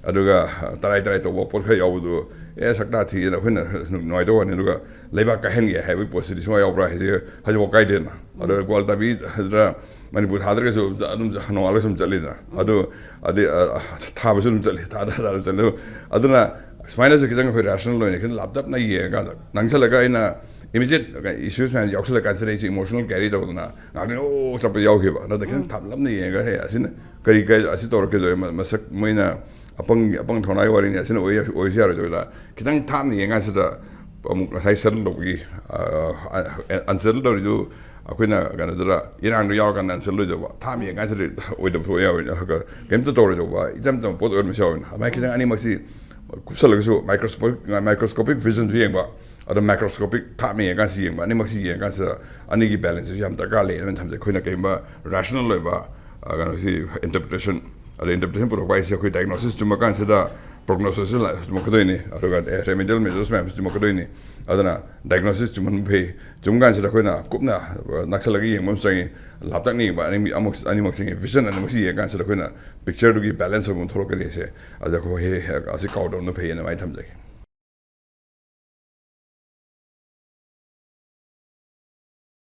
ꯑꯗꯨꯒ ꯇꯔꯥꯏ ꯇꯔꯥꯏ ꯇꯧꯕ ꯄꯣꯠ ꯈꯔ ꯌꯥꯎꯕꯗꯨ, "ꯑꯦ, ꯁꯛꯇꯥ ꯊꯤꯑꯅ ꯑꯩꯈꯣꯏꯅ ꯅꯨꯡꯉꯥꯏꯗꯧꯕ ꯋꯥꯅꯤ", ꯑꯗꯨꯒ ꯂꯩꯕꯥꯛ ꯀꯥꯏꯍꯟꯒꯦ ꯍꯥꯏꯕꯒꯤ ꯄꯣꯠꯁꯤꯗꯤ ꯁꯨꯡꯌꯥꯎ ꯌꯥꯎꯕ꯭ꯔꯥ ꯍꯥꯏꯁꯦ ꯍꯧꯖꯤꯛꯐꯥꯎ ꯀꯥꯏꯗꯦꯅ꯫ ꯑꯗꯨꯒ ꯒ꯭ꯋꯥꯜꯇꯥꯕꯤ ꯍꯥꯏꯗ꯭ꯔꯥ, ꯃꯅꯤꯄꯨꯔ ꯊꯥꯗ꯭ꯔꯒꯁꯨ ꯑꯗꯨꯝ ꯆ-, ꯑꯗꯨꯝ ꯆ-, ꯍꯅꯨ ꯍꯥꯜꯂꯒꯁꯨ ꯑꯗꯨꯝ ꯆꯠꯂꯤꯗꯅ꯫ ꯑꯗꯨ, ꯑꯗꯩ, ꯑ, ꯑ, ꯊꯥꯕꯁꯨ ꯑꯗꯨꯝ ꯆꯠꯂꯤ, ꯊꯥꯗ ꯊꯥꯗ ꯑꯗꯨꯝ ꯆꯠꯂꯤ꯫ ꯑꯗꯨꯅ ꯁꯨꯃꯥꯏꯅꯁꯨ ꯈꯤꯇꯪ ꯑꯩꯈꯣꯏ rational ꯑꯣꯏꯅ ꯈꯤꯇꯪ ꯂꯥꯞꯇꯞꯅ ꯌꯦꯡꯉꯀꯥꯟꯗ, ꯅꯪꯁꯜꯂꯒ ꯑꯩꯅ immediate issues ꯃꯌꯥꯝ ꯌꯥꯎꯁꯜꯂꯀꯥꯟꯁꯤꯗ ꯑꯩꯁꯦ emotional carry ꯇꯧꯗꯅ ꯉꯥꯛꯇꯪ ꯑꯣ ꯆꯠꯄ ꯌꯥꯎꯈꯤꯕ꯫ ꯅꯠꯇ꯭ꯔ ꯈꯤꯇꯪ ꯊꯥꯞꯂꯞꯅ ꯌꯦꯡꯉꯒ, "ꯍꯦ, ꯑꯁꯤꯅ ꯀꯔꯤ, ꯀꯔꯤ, ꯑꯁꯤ ꯇꯧꯔꯛꯀꯗꯣꯏ? ꯃ-, ꯃꯁꯛ ꯃꯣꯏꯅ ꯑꯄꯪ, ꯑꯄꯪ ꯊꯧꯅꯥꯒꯤ ꯋꯥꯔꯤꯅꯤ, ꯑꯁꯤꯅ ꯑꯣꯏ-, ꯑꯣꯏꯁꯨ ꯌꯥꯔꯣꯏꯗꯣꯏꯔꯥ?" ꯈꯤꯇꯪ ꯊꯥꯞꯅ ꯌꯦꯡꯀꯥꯟꯁꯤꯗ ꯑꯃꯨꯛ ꯉꯁꯥꯏ settle ꯇꯧꯕꯒꯤ, ꯑ, ꯑ, unsettle ꯇꯧꯔꯤꯗꯨ ꯑꯩꯈꯣꯏꯅ ꯀꯩꯅꯣꯗꯨꯗ ꯏꯔꯥꯡꯗꯣ ꯌꯥꯎꯔꯀꯥꯟꯗ unsettle ꯑꯣꯏꯗꯧꯕ꯫ ꯊꯥꯞꯅ ꯌꯦꯡꯀꯥꯟꯁꯤꯗ ꯑꯣꯏꯗꯕ ꯊꯣꯛꯑ ꯌꯥꯎꯔꯤꯅꯦ꯫ ꯑꯗꯨꯒ ꯀꯩꯝꯇ ꯇꯧꯔꯣꯏꯗꯧꯕ, ꯏꯆꯝ ꯆꯝꯕ ꯄꯣꯠ ꯑꯣꯏꯔꯝꯕꯁꯨ ꯌꯥꯎꯔꯤꯅꯦ꯫ ꯑꯗꯨꯃꯥꯏꯅ ꯈꯤꯇꯪ ꯑꯅꯤꯃꯛꯁꯤ ꯀꯨꯞꯁꯜꯂꯒꯁꯨ microscopic, microscopic vision ꯁꯨ ꯌꯦꯡꯕ, ꯑꯗꯣ microscopic ꯊꯥꯞꯅ ꯌꯦꯡꯉꯀꯥꯟꯁꯤ ꯌꯦꯡꯕ, ꯑꯅꯤꯃꯛꯁꯤ ꯌꯦꯡꯉꯀꯥꯟꯁꯤꯗ ꯑꯅꯤꯒꯤ balance ꯁꯤꯁꯨ ꯌꯥꯝ ꯗꯔꯀꯥꯔ ꯂꯩ꯫ ꯑꯗꯨꯃꯥꯏꯅ ꯊꯝꯖꯩ꯫ ꯑꯩꯈꯣꯏꯅ ꯀꯩꯒꯨꯝꯕ rational ꯑꯣꯏꯕ, ꯑ, ꯀꯩꯅꯣꯁꯤ interpretation, ꯑꯗ interpretation ꯄꯨꯊꯣꯛꯄ ꯍꯥꯏꯁꯦ ꯑꯩꯈꯣꯏ diagnosis ꯆꯨꯝꯕ ꯀꯥꯟꯁꯤꯗ ꯄ꯭ꯔꯣꯒ꯭ꯅꯣꯁꯤꯁꯁꯨ ꯆꯨꯝꯃꯛꯀꯗꯣꯏꯅꯤ, ꯑꯗꯨꯒ ꯔꯦꯃꯤꯗꯤꯌꯦꯜ ꯃꯦꯖꯔꯁ ꯃꯌꯥꯝꯁꯨ ꯆꯨꯝꯃꯛꯀꯗꯣꯏꯅꯤ꯫ ꯑꯗꯨꯅ ꯗꯥꯏꯒ꯭ꯅꯣꯁꯤꯁ ꯆꯨꯝꯍꯟꯕ ꯐꯩ꯫ ꯆꯨꯝ ꯀꯥꯟꯁꯤꯗ ꯑꯩꯈꯣꯏꯅ ꯀꯨꯞꯅ ꯅꯛꯁꯜꯂꯒ ꯌꯦꯡꯕ ꯑꯃꯁꯨ ꯆꯪꯉꯤ, ꯂꯥꯞꯇꯛꯅ ꯌꯦꯡꯕ ꯑꯅꯤꯃꯛ ꯑꯃꯨꯛ ꯑꯅꯤꯃꯛ ꯆꯪꯉꯤ꯫ ꯚꯤꯖꯟ ꯑꯅꯤꯃꯛꯁꯤ ꯌꯦꯡꯉ ꯀꯥꯟꯁꯤꯗ ꯑꯩꯈꯣꯏꯅ ꯄꯤꯛꯆꯔꯗꯨꯒꯤ ꯕꯦꯂꯦꯟꯁ ꯑꯣꯏꯕ ꯑꯃ ꯊꯣꯛꯂꯛꯀꯅꯤ꯫ ꯁꯦ ꯑꯗ ꯑꯩꯈꯣꯏ ꯍꯦ ꯑꯁꯤ ꯀꯥꯎꯗꯕꯅ ꯐꯩ ꯑꯗꯨꯃꯥꯏꯅ ꯊꯝꯖꯒꯦ꯫